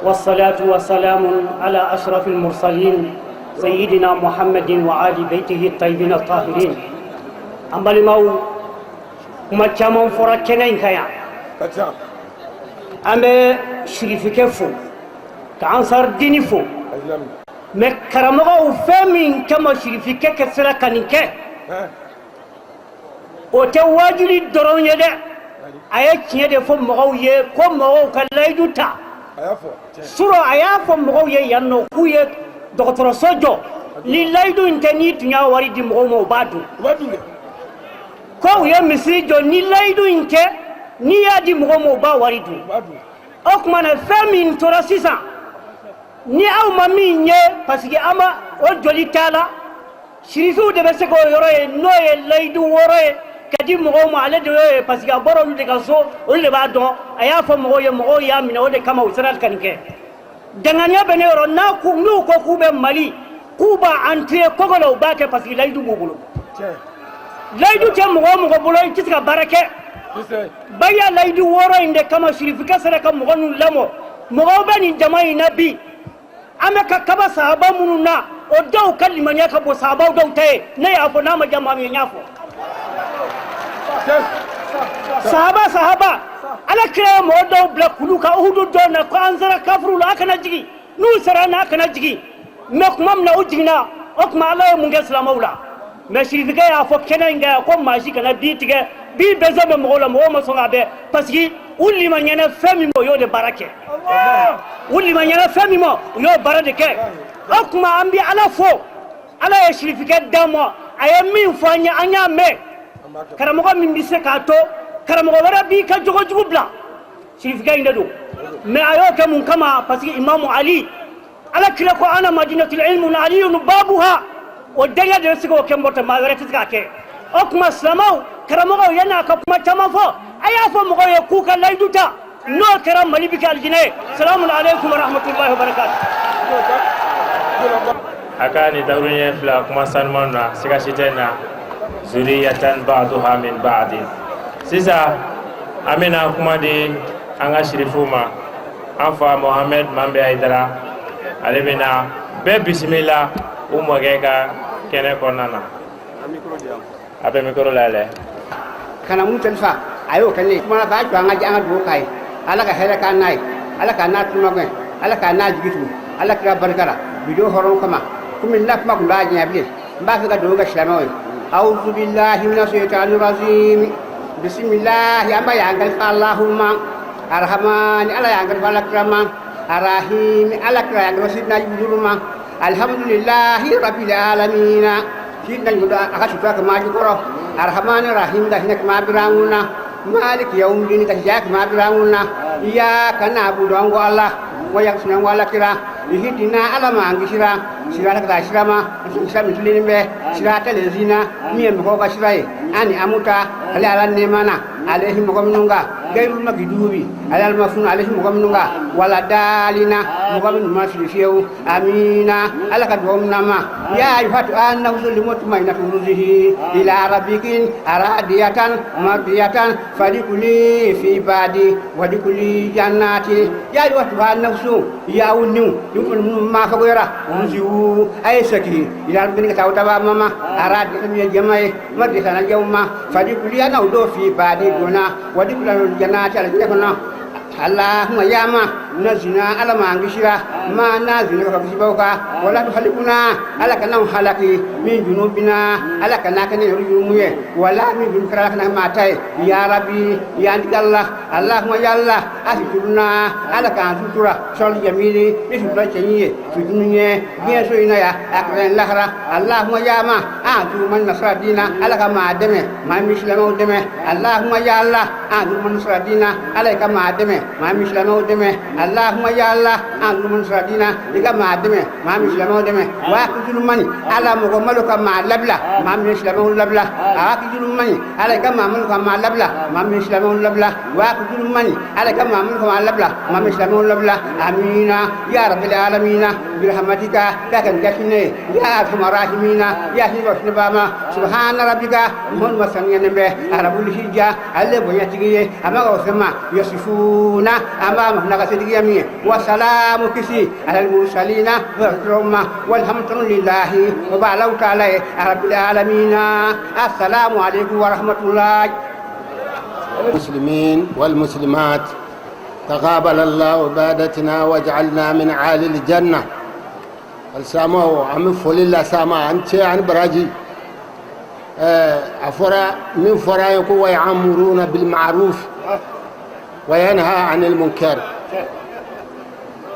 والصلاة والسلام على أشرف المرسلين سيدنا محمد وآل بيته الطيبين الطاهرين. An balimaw, kuma caman fɔra kɛnɛ in kan yan. An bɛ sirifikɛ fo ka Ansar Dini fo, mais karamɔgɔw, fɛn min kama sirifikɛ kɛ sera ka nin kɛ, o tɛ waajuli dɔrɔn ye dɛ. A ye tiɲɛ de fɔ mɔgɔw ye ko mɔgɔw ka layidu ta surɔ. A y'a fɔ mɔgɔw ye yan nɔ k'u ye dɔgɔtɔrɔso jɔ ni layidu in tɛ, n'i tun y'a wari di mɔgɔw ma, u b'a dun. Ko u ye misiri jɔ ni layidu in tɛ, n'i y'a di mɔgɔw ma, u b'a wari dun. O tuma na, fɛn min tora sisan ni aw ma min ye, parce que an ma o joli t'a la, sirifiw de bɛ se k'o yɔrɔ ye, n'o ye layidu wɔɔrɔ ye ka di mɔgɔw ma. Ale de y'o ye, parce que a bɔra olu de ka so, olu de b'a dɔn. A y'a fɔ mɔgɔw ye, mɔgɔw y'a minɛ, o de kama u sera ka nin kɛ. Danganiya bɛ ne yɔrɔ n'a ku n'u ko k'u bɛ Mali, k'u b'a entrer kɔgɔ la, u b'a kɛ, parce que layidu b'u bolo. Layidu tɛ mɔgɔ o mɔgɔ bolo, i tɛ se ka baara kɛ. Baya layidu wɔɔrɔ in de kama sirifikɛ sera ka mɔgɔ ninnu lamɔ. Mɔgɔw bɛ nin jama in na bi, an bɛ ka kaba sahaba minnu na, o dɔw ka limaniya ka bon sahabaw dɔw ta ye. Ne y'a fɔ, n'a ma diya maa min ye, n y'a fɔ. Sahaba, sahaba, Ala kira ye mɔgɔ dɔw bila kulu kan Uhudu dɔw na ko an sera kafuru la, a kana jigin. N'u sera n'a kana jigin. Mais tuma min na u jiginna, o tuma Ala ye mun kɛ silamɛw la? Mais sirifikɛ y'a fɔ kɛnɛ in kan yan ko maa si kana bi tigɛ bi. Besoin bɛ mɔgɔw la, mɔgɔw ma sɔn k'a bɛɛ, parce que u limaniyana fɛn min ma, u y'o de baara kɛ. U limaniyana fɛn min ma, u y'o baara de kɛ. O tuma an bɛ Ala fo, Ala ye sirifikɛ d'an ma. A ye min fɔ an ye, an y'a mɛn. Karamɔgɔ min bɛ se k'a to karamɔgɔ wɛrɛ b'i ka jogo jugu bila, sirifikɛ in de don. Mais a y'o kɛ mun kama? Parce que Imamu Ali, Ala kira ko ana madinatul ilmu na aliyun babuha, o denkɛ de bɛ se k'o kɛ mɔtɔ, maa wɛrɛ tɛ se k'a kɛ. O tuma silamɛw, karamɔgɔw, yanni a ka kuma caman fɔ, a y'a fɔ mɔgɔw ye k'u ka layidu ta. N'o kɛra, Mali bɛ kɛ alijinɛ ye. Salamu aleykum wa rahmatulahi wa barakatu. A ka nin dakuruɲɛ fila kuma sanuman na, siga si tɛ na zuriyatan ba'duha min ba'di. Sisan an bɛna kuma di an ka sirifuw ma. An fa Mohamɛd Manbɛ Hayidara, ale bɛna bɛɛ bisimila u mɔkɛ ka kɛnɛ kɔnɔna na. A bɛ mikoro layɛlɛ. Kana mun telifa a y'o kɛ ne ye kumana fɛ a jɔ an ka an ka dugawu k'a ye. Ala ka hɛrɛ k'an n'a ye, Ala k'a n'a tunumagɛn, Ala k'a n'a jigi tugu Ala kira barika la bi don hɔrɔn kama. Komi n na kuma tun b'a janya bilen, n b'a fɛ ka dugawu kɛ silamɛw ye. Awuzu bilahi mina shaitani rajim, bisimilahi. An b'a y'an kalifa Allahumma arhamani, Ala y'an kalifa Ala kira ma, arahimi, Ala kira y'an kalifa sidina Jibrilu ma. Alhamdulilahi rabbil alamina. Sidina Jibrilu a ka sutura kama jukɔrɔ arhamani rahim ka hinɛ kama birankun na, maliki yawmidini ka hiya kama birankun na. Iyaka na'budu an ko Ala wa iyaka nasta'in ko Ala kira ihdina Ala ma an kisira sira ka taa sira ma sira min tilennen bɛ sirata lezina min ye mɔgɔw ka sira ye ani amuta ale Ala nɛɛma na alehim mɔgɔ minnu kan gayirul magidubi ale alama funu alehim mɔgɔ minnu kan wala dalina mɔgɔ minnu ma fili fiyewu. Amina. Ala ka dugawu minɛ ma ya ayuhatu an-nafsul mutmainatu urji'i ila rabbikin radiyatan mardiyatan fadkhuli fi ibadi wadkhuli jannati. Ya ayuhatu an-nafsu ya aw niw ni minnu ma fagoyara urji'u a ye segin ila rabbikin ka taa daba mama aradiyatan min ye jɛma ye mardiyatan jɛma fadkhuli an aw do fi ibadi donna wadkhuli jannati alijinɛ kɔnɔ. Allahumma yama nazina Ala ma an kisira ma nazina ka kisibaw ka wala tuhalikuna Ala kana halaki min junubina Ala kana kɛ ne yɛrɛ jurumu ye wala min jurumu kɛra Ala kana maa ta ye ya Rabbi ya Allah. Allahumma ya Allah asituruna Ala k'an sutura sɔli jamili ni sutura cɛɲi ye fi dunuya diɲɛ so in na ya akira lahara. Allahumma yama an tu man nasara dina Ala ka maa dɛmɛ maa min silamɛw dɛmɛ. Allahumma ya Allah an tu man nasara dina Ala ka maa dɛmɛ maa min silamɛw dɛmɛ. Allahumma ya Allah an tu man nasara dina i ka maa dɛmɛ maa min silamɛw dɛmɛ. Wa akijulu mani Ala mɔgɔ malo ka maa labila maa min silamɛw labila. Akijulu mani Ala ka maa malo ka maa labila maa min silamɛw labila. Wa akijulu mani Ala ka maa malo ka maa labila maa min silamɛw labila. Amina ya rabbil alamina birahmatika ka kan gasine ya arhamar rahimina ya hinɛ hinɛbama. Subhana rabbika mun masaniyalen bɛ arabul hijja ale bonyatigi ye a ma ka fɛn ma yasifuna an b'a ma ka setigiya min ye wa salamu kisi alal mursalina wa walhamdulillahi wa ba'alahu ta'ala ye rabbil alamina. Assalamu alaikum wa rahmatullahi. المسلمين والمسلمات، تقابل الله عبادتنا واجعلنا من عالي الجنة. Alisilamɛw, an bɛ foli las'a ma. An cɛ ani baraji. A fɔra min fɔra an ye ko wa ya'muruna bil ma'ruf wa yanha anil munkar.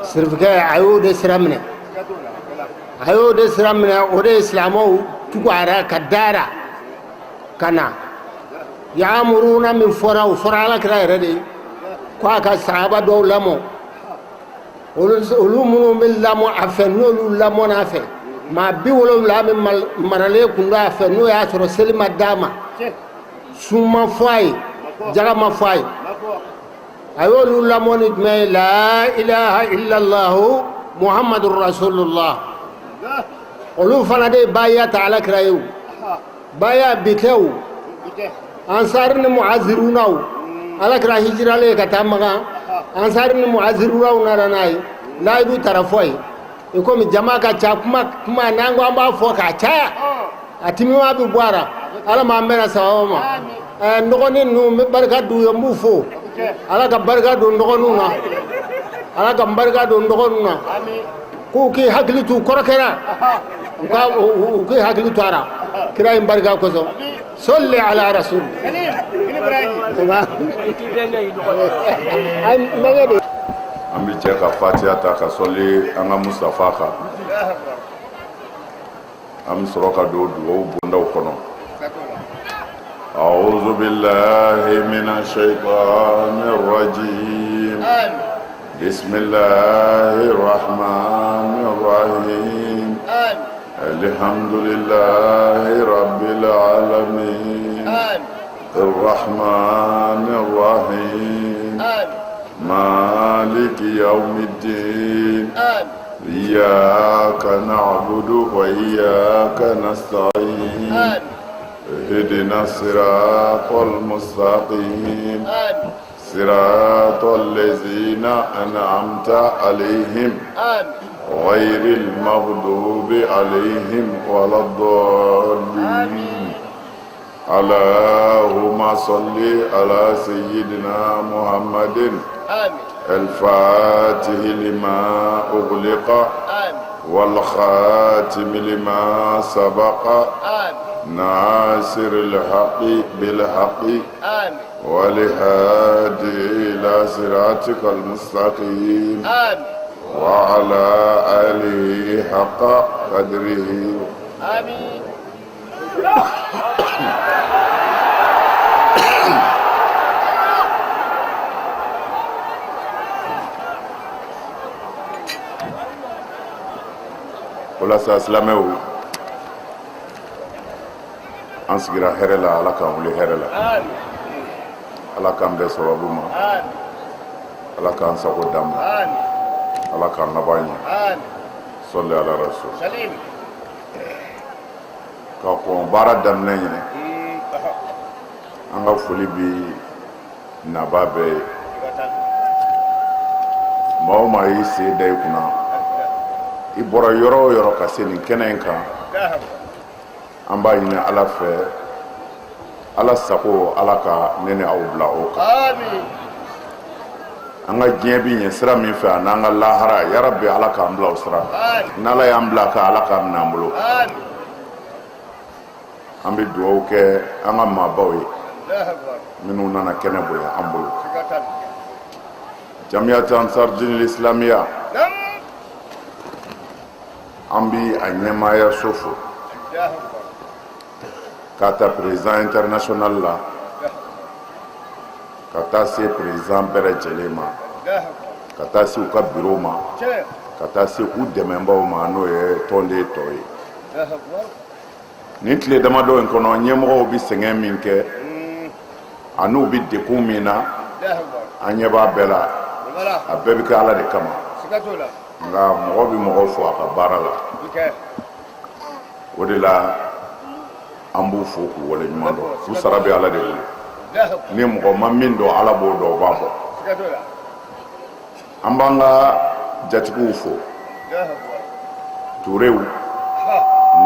Sirifukɛ a y'o de sira minɛ, a y'o de sira minɛ. O de ye silamɛw tugu a ra ka dara ka na. Ya'muruna min fɔra, o fɔra Ala kira yɛrɛ de ye ko a ka sahaba dɔw lamɔ. Olu minnu bɛ lamɔ a fɛ, n'olu lamɔna a fɛ, maa 70 min maralen kun don a fɛ, n'o y'a sɔrɔ seli ma d'a ma, sun ma fɔ a ye, jaga ma fɔ a ye, a y'olu lamɔ ni jumɛn ye? La ilaha illallahu muhammadu rasulullah. Olu fana de ye baya ta Ala kira ye. O baya bi tɛ. O ansari ni muhazirunaw, Ala kira hijiralen ka taa Makan, ansari ni muhazirunaw nana n'a ye, layidu tara fɔ ye. I komi jama ka ca, kuma kuma n'an ko an b'a fɔ k'a caya, a timima bɛ bɔ a la. Ala m'an bɛnna sababa ma. N dɔgɔnin ninnu, n bɛ barika d'u ye, n b'u fo. Ala ka barika don n dɔgɔninw na, Ala ka barika don n dɔgɔninw na, k'u k'i hakili t'u kɔrɔkɛ la, u k'i hakili to a la kira in barika kosɔn. Sɔli ala rasul. An bɛ jɛ ka fatiya ta ka sɔli an ka Mustafa kan. An bɛ sɔrɔ ka don dugawu bondaw kɔnɔ. أعوذ بالله من الشيطان الرجيم. بسم الله الرحمن الرحيم الحمد لله رب العالمين الرحمن الرحيم مالك يوم الدين إياك نعبد وإياك نستعين اهدنا الصراط المستقيم صراط الذين أنعمت عليهم غير المغضوب عليهم ولا الضالين اللهم صل على سيدنا محمد الفاتح لما أغلق والخاتم لما سبق ناصر الحق بالحق ولهادي إلى صراطك المستقيم وعلى آله حق قدره آمين O la sa silamɛw an sigira hɛrɛ la ala k'an wuli hɛrɛ la ala k'an bɛn sababu ma ala k'an sago d'an ma ala k'an laban ɲɛ sɔli ala rasul ka kɔn baara daminɛ ɲɛ an ka foli bi nabaa bɛɛ ye maa o maa y'i sen da i kunna i bɔra yɔrɔ o yɔrɔ ka se nin kɛnɛ in kan an b'a ɲini ala fɛ ala sago ala ka ne ni aw bila o kan an ka diɲɛ bi ɲɛ sira min fɛ a n'an ka lahara yarabi ala k'an bila o sira n'ala y'an bila ka ala k'a minɛ an bolo an bɛ dugawu kɛ an ka maabaw ye minnu nana kɛnɛ bonya an bolo jamiyatu ansar dinil islamiya an bi a ɲɛmaayaso fo k'a ta président international la ka taa se président bɛɛ lajɛlen ma ka taa se u ka bureau ma ka taa se u dɛmɛbaaw ma n'o ye tɔnden tɔw ye nin tile damadɔ in kɔnɔ ɲɛmɔgɔw bɛ sɛgɛn min kɛ an'u bɛ degun min na an ɲɛ b'a bɛɛ la a bɛɛ bɛ kɛ ala de kama nka mɔgɔ bɛ mɔgɔ fo a ka baara la o de la an b'u fo k'u wale ɲuman dɔn u sara bɛ ala de bolo ni mɔgɔ ma min dɔn ala b'o dɔn o b'a bɔ an b'an ka jatigiw fo turew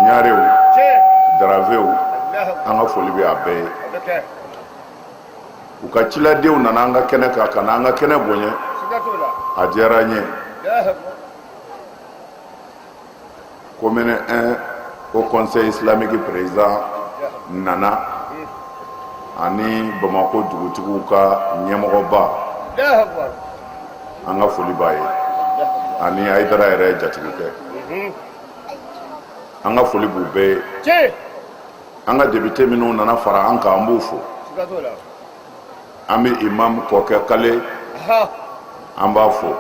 ɲarew daravew an ka foli bɛ a bɛɛ ye u ka ciladenw nana an ka kɛnɛ kan ka na an ka kɛnɛ bonya a diyara an ye commune 1 haut conseil islamique président nana ani bamakɔ dugutigiw ka ɲɛmɔgɔba an ka foli b'a ye ani hayidara yɛrɛ jatigikɛ an ka foli b'u bɛɛ ye an ka député minnu nana fara an kan an b'u fo an bɛ imam kɔkɛ kale an b'a fo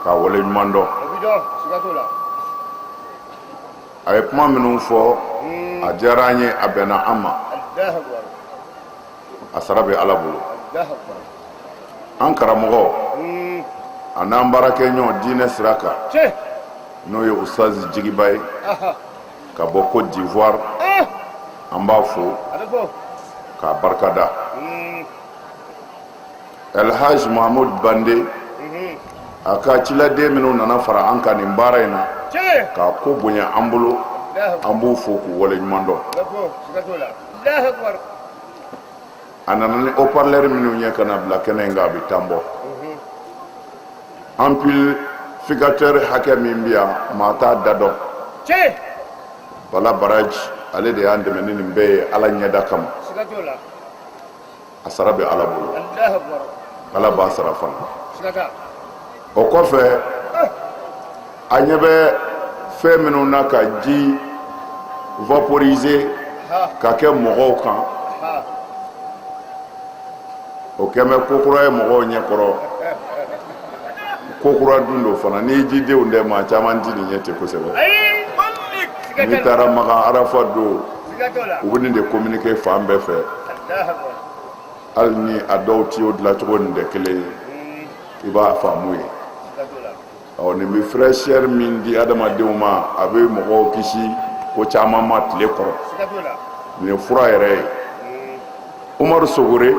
k'a wale ɲuman dɔn a ye kuma minnu fɔ hmm. a diyara an ye a bɛnna an ma a sara bɛ ala bolo an karamɔgɔ hmm. a n'an baarakɛɲɔgɔn diinɛ sira kan n'o ye ustaz jigiba ye ka bɔ Côte d'Ivoire eh! an b'a fo k'a barikada hmm. El Hadj Mahmoud Bande mhm. a ka ciladen minnu nana fara an kan nin baara in na k'a ko bonya an bolo an b'u fo k'u wale ɲuman dɔn a nana ni haut-parleur minnu ye ka na bila kɛnɛ in kan a bɛ tan bɔ mhm. amplificateur hakɛ min bɛ yan maa t'a da dɔn bala baraji ale de y'an dɛmɛ ni nin bɛɛ ye ala ɲɛda kama a sara bɛ ala bolo ala b'a sara fana o kɔfɛ a ɲɛ bɛ fɛn minnu na ka ji vaporiser ka kɛ mɔgɔw kan o kɛn bɛ ko kura ye mɔgɔw ɲɛkɔrɔ Ko kura dun don fana, n'i jidenw tɛ, maa caman ti nin ye ten kosɛbɛ. N'i taara Makan Arafa don, u bɛ nin de communiquer fan bɛɛ fɛ, hali ni a dɔw tiyo dilancogo nin tɛ kelen ye, i b'a faamu ye. Ɔ, nin bɛ fraîcheur min di adamadenw ma, a bɛ mɔgɔw kisi ko caman ma tile kɔrɔ. Nin ye fura yɛrɛ ye. Umaru Sogore,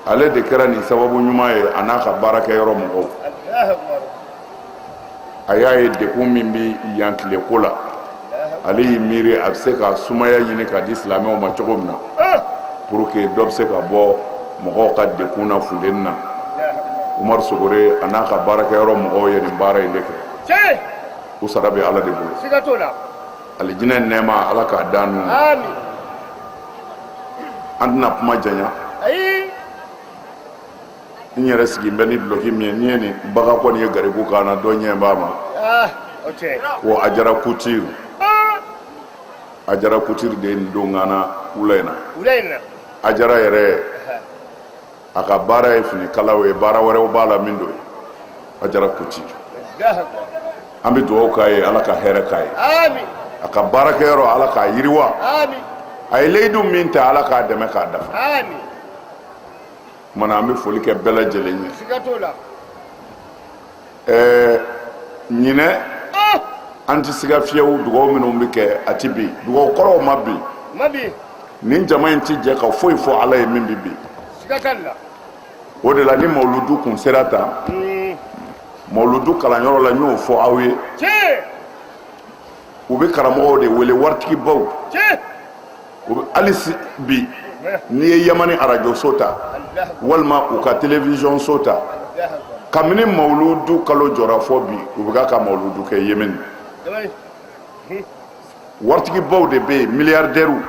ale de kɛra nin sababu ɲuman ye, a n'a ka baarakɛyɔrɔ mɔgɔw. A y'a ye degun min bɛ yan tileko la, ale y'i miiri a bɛ se ka sumaya ɲini ka di silamɛw ma cogo min na, pour que dɔ bɛ se ka bɔ mɔgɔw ka degun na funteni na. Umaru Sogore a n'a ka baarakɛyɔrɔ mɔgɔw ye nin baara in de kɛ. U sara bɛ Ala de bolo. Alijinɛ nɛɛma, Ala k'a d'an n'u ma. An tɛna kuma janya. N yɛrɛ sigi bɛ ni dulɔki min ye, n'i ye nin baga kɔni ye garibu kan na, dɔ ɲɛ b'a ma ko Ajara Couture. Ajara Couture de ye nin don kan na wula in na. Ajara yɛrɛ, a ka baara ye finikalaw ye, baara wɛrɛw b'a la min don ye Ajara Couture. An bɛ dugawu k'a ye, Ala ka hɛrɛ k'a ye, a ka baarakɛyɔrɔ, Ala k'a yiriwa. A ye layidu min ta, Ala k'a dɛmɛ k'a dafa. Kumana, an bɛ foli kɛ bɛɛ lajɛlen ye. Ɛɛ, ɲinɛ an tɛ siga fiyewu, dugawu minnu bɛ kɛ, a tɛ bin, dugawu kɔrɔw ma bin. Nin jama in tɛ jɛ ka foyi fɔ Ala ye min bɛ bin. O de la, ni mawuludu kun sera tan, mawuludu kalanyɔrɔ la, n y'o fɔ aw ye, u bɛ karamɔgɔw de wele, waritigibaw. U bɛ hali bi, n'i ye Yamani arajoso ta walima u ka télévision so ta, kabini mawuludu kalo jɔra fɔ bi, u bɛ ka mawuludu kɛ Yemeni. Waritigibaw de bɛ yen, milliardaires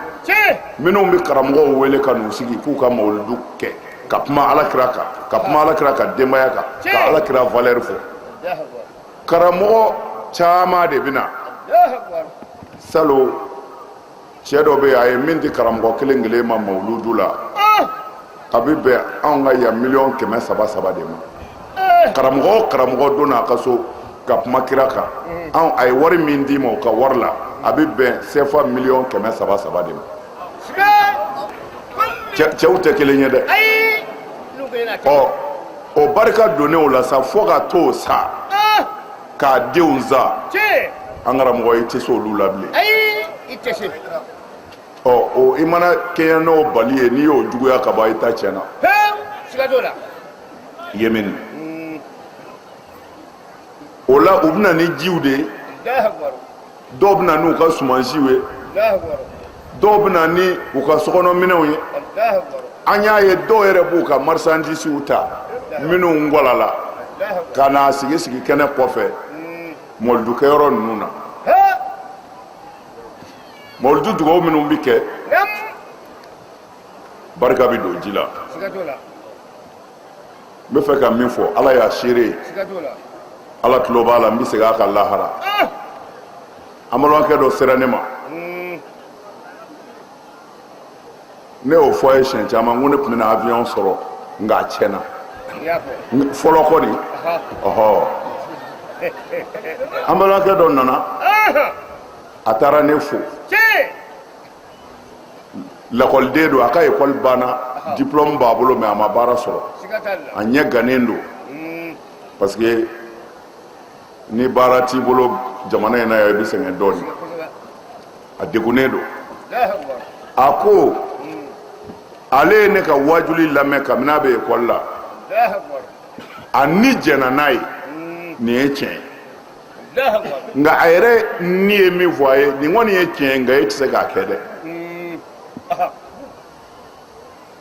minnu bɛ karamɔgɔw wele ka n'u sigi k'u ka mawuludu kɛ, ka kuma Alakira kan, ka kuma Alakira ka denbaya kan, ka Alakira valeur fɔ. Karamɔgɔ caman de bɛ na. Salon, cɛ dɔ bɛ yen, a ye min di karamɔgɔ kelen kelen ma mawuludu la, a bɛ bɛn anw ka yan miliyɔn 300 saba de ma. Karamɔgɔ o karamɔgɔ donna a ka so ka kuma kira kan, anw a ye wari min d'i ma o ka wari la, a bɛ bɛn sefa miliyɔn 300 saba de ma. Cɛw tɛ kelen ye dɛ. Ɔ, o barika donnen o la sa, fo ka t'o sa k'a denw sa, an karamɔgɔ, i tɛ se olu la bilen. Ɔ, o i mana kɛɲɛ n'o bali ye, n'i y'o juguya ka ban, i ta tiɲɛna. Yemeni o la, u bɛ na ni jiw de ye, dɔw bɛ na n'u ka sumansiw ye, dɔw bɛ na ni u ka sokɔnɔminɛnw ye. An y'a ye, dɔw yɛrɛ b'u ka marchandisiw ta minnu ngɔlala ka n'a sigi sigi kɛnɛ kɔfɛ mɔlidukɛyɔrɔ ninnu na. Mɔlidu dugawu minnu bɛ kɛ, barika bɛ don ji la. N bɛ fɛ ka min fɔ, Ala y'a seere ye, Ala tulo b'a la, n bɛ segin a kan lahara. An balimakɛ dɔ sera ne ma, ne y'o fɔ a ye siɲɛ caman ko ne tun bɛna avion sɔrɔ, nka a tiɲɛna fɔlɔ kɔni. Ɔhɔ, an balimakɛ dɔ nana, a taara ne fo. Lakɔliden don, a ka ekɔli banna, diplôme b'a bolo, mais a ma baara sɔrɔ, a ɲɛ gannen don, parce que ni baara t'i bolo jamana in na yan, i bɛ sɛgɛn dɔɔnin. A degunnen don. A ko ale ye ne ka wajuli lamɛn kabini a bɛ ekɔli la, a ni jɛnna n'a ye, nin ye tiɲɛ ye. Nka a yɛrɛ ni ye min fɔ a ye, nin kɔni ye tiɲɛ ye, nka e tɛ se k'a kɛ dɛ.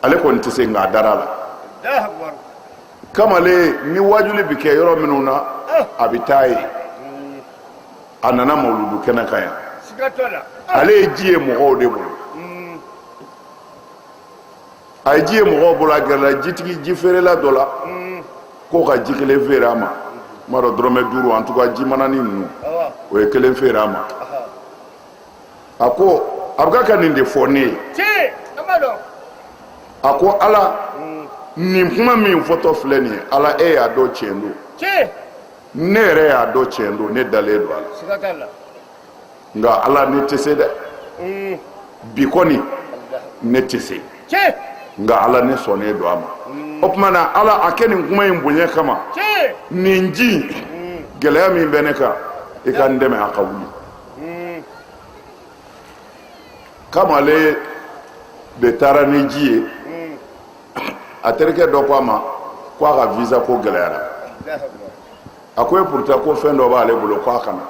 Ale kɔni tɛ se, nka a dara a la. Kamalen ni wajuli bɛ kɛ yɔrɔ minnu na, a bɛ taa yen. A nana mawuludu kɛnɛ kan yan, ale ye ji ye mɔgɔw de bolo. A ye ji ye mɔgɔw bolo, a gɛrɛla jitigi, ji feerela dɔ la, k'o ka ji kelen feere a ma. N m'a dɔn, dɔrɔmɛ 5, en tout cas ji manani ninnu, o ye kelen feere a ma. A ko a bɛ ka nin de fɔ ne ye. A ko Ala, Nin kuma min fɔtɔ filɛ nin ye, Ala e y'a dɔn tiɲɛ don, ne yɛrɛ y'a dɔn tiɲɛ don, ne dalen don a la, nka Ala ne tɛ se dɛ, bi kɔni ne tɛ se, nka Ala ne sɔnnen don a ma. O tuma na Ala a kɛ nin kuma in bonya kama, nin ji in gɛlɛya min bɛ ne kan, i ka n dɛmɛ a ka wuli. Kamalen de taara ni ji ye, a terikɛ dɔ ko a ma ko a ka visa ko gɛlɛyara. A ko e pourtant ko fɛn dɔ b'ale bolo, ko a ka na.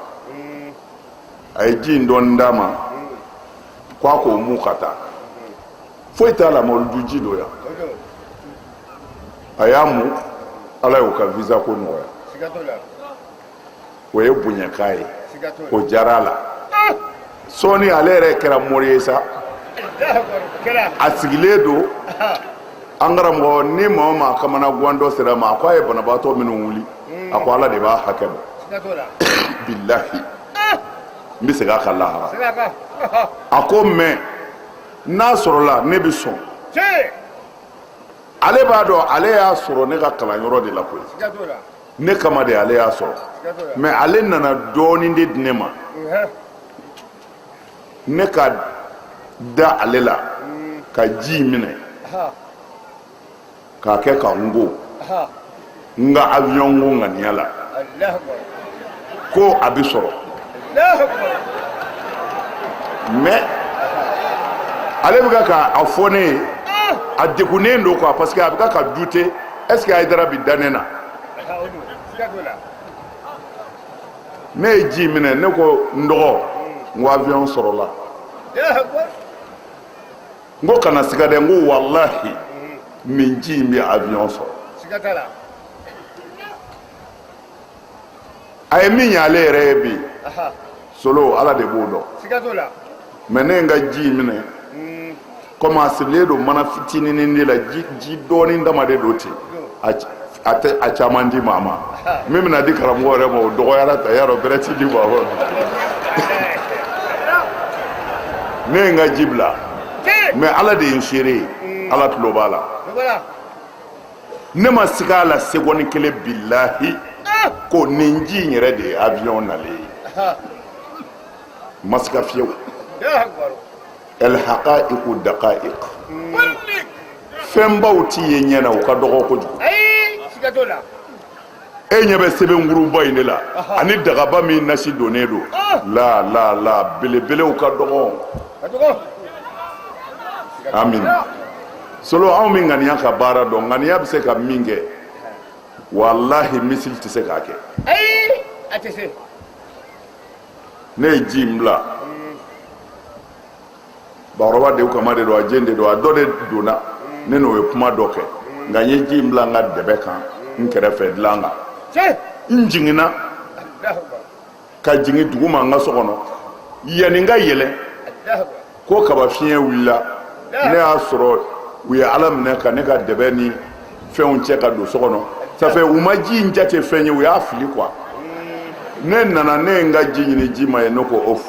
A ye ji in dɔɔni d'a ma ko a k'o mu ka taa, foyi t'a la, mawuludu ji don yan. A y'a mu, Ala y'o ka visa ko nɔgɔya. O ye bonya k'a ye, o diyara a la. Sɔɔni ale yɛrɛ kɛra mori ye sa, a sigilen don. An karamɔgɔ, ni maa o maa kamana gan dɔ sera ma, a ko a ye banabaatɔ minnu wuli, a ko Ala de b'a hakɛ dɔn. Bilahi, n bɛ segin a kan lahara. A ko mais n'a sɔrɔla ne bɛ sɔn, ale b'a dɔn ale y'a sɔrɔ ne ka kalanyɔrɔ de la koyi, ne kama de ale y'a sɔrɔ, mais ale nana dɔɔnin de di ne ma, ne ka da ale la ka ji minɛ k'a kɛ ka n ko n ka avion ko ŋaniya la ko a bɛ sɔrɔ. Mais ale bɛ ka a fɔ ne ye, a degunnen don quoi, parce que a bɛ ka douter, est ce que Hayidara bi da ne na? Ne ye ji minɛ, ne ko n dɔgɔ, n ko avion sɔrɔla, n ko kana siga dɛ, n ko walahi nin ji in bɛ avion sɔrɔ. A ye min ɲɛ ale yɛrɛ ye bi solo, Ala de b'o dɔn. Mais ne ye n ka ji minɛ, komi a sirilen don mana fitininin de la, ji dɔɔnin dama de don ten, a tɛ a caman di maa ma. Min bɛna di karamɔgɔ yɛrɛ ma, o dɔgɔyara ta yarɔ, bɛrɛ ti di maa ma. Ne ye n ka ji bila, mais Ala de ye n seere ye, Ala tulo b'a la. Ne ma siga a la seconde kelen, bilahi, ko nin ji in yɛrɛ de ye avion nalen ye. Ma siga fiyewu. El haqaiqu daqaiq, fɛnbaw ti ye ɲɛ na, u ka dɔgɔ kojugu. E ɲɛ bɛ sɛbɛnkuruba in de la ani dagaba min nasi donnen don la la la, belebelew ka dɔgɔ. Amin solo, anw min ŋaniya ka baara dɔn, ŋaniya bɛ se ka min kɛ, walahi missile tɛ se k'a kɛ. Ne ye ji in bila bakɔrɔba de kama de don, a jen de don, a dɔ de donna ne n'o ye kuma dɔ kɛ, nka n ye ji in bila n ka dɛbɛ kan n kɛrɛfɛ dilan kan, n jiginna ka jigin dugu ma n ka so kɔnɔ. Yanni n ka yɛlɛ ko kaba fiɲɛ wulila, ne y'a sɔrɔ u ye Ala minɛ ka ne ka dɛbɛ ni fɛnw cɛ ka don so kɔnɔ. Ça fait u ma ji in jate fɛn ye, u y'a fili quoi. Ne nana, ne ye n ka ji ɲini, ji ma ye. Ne ko of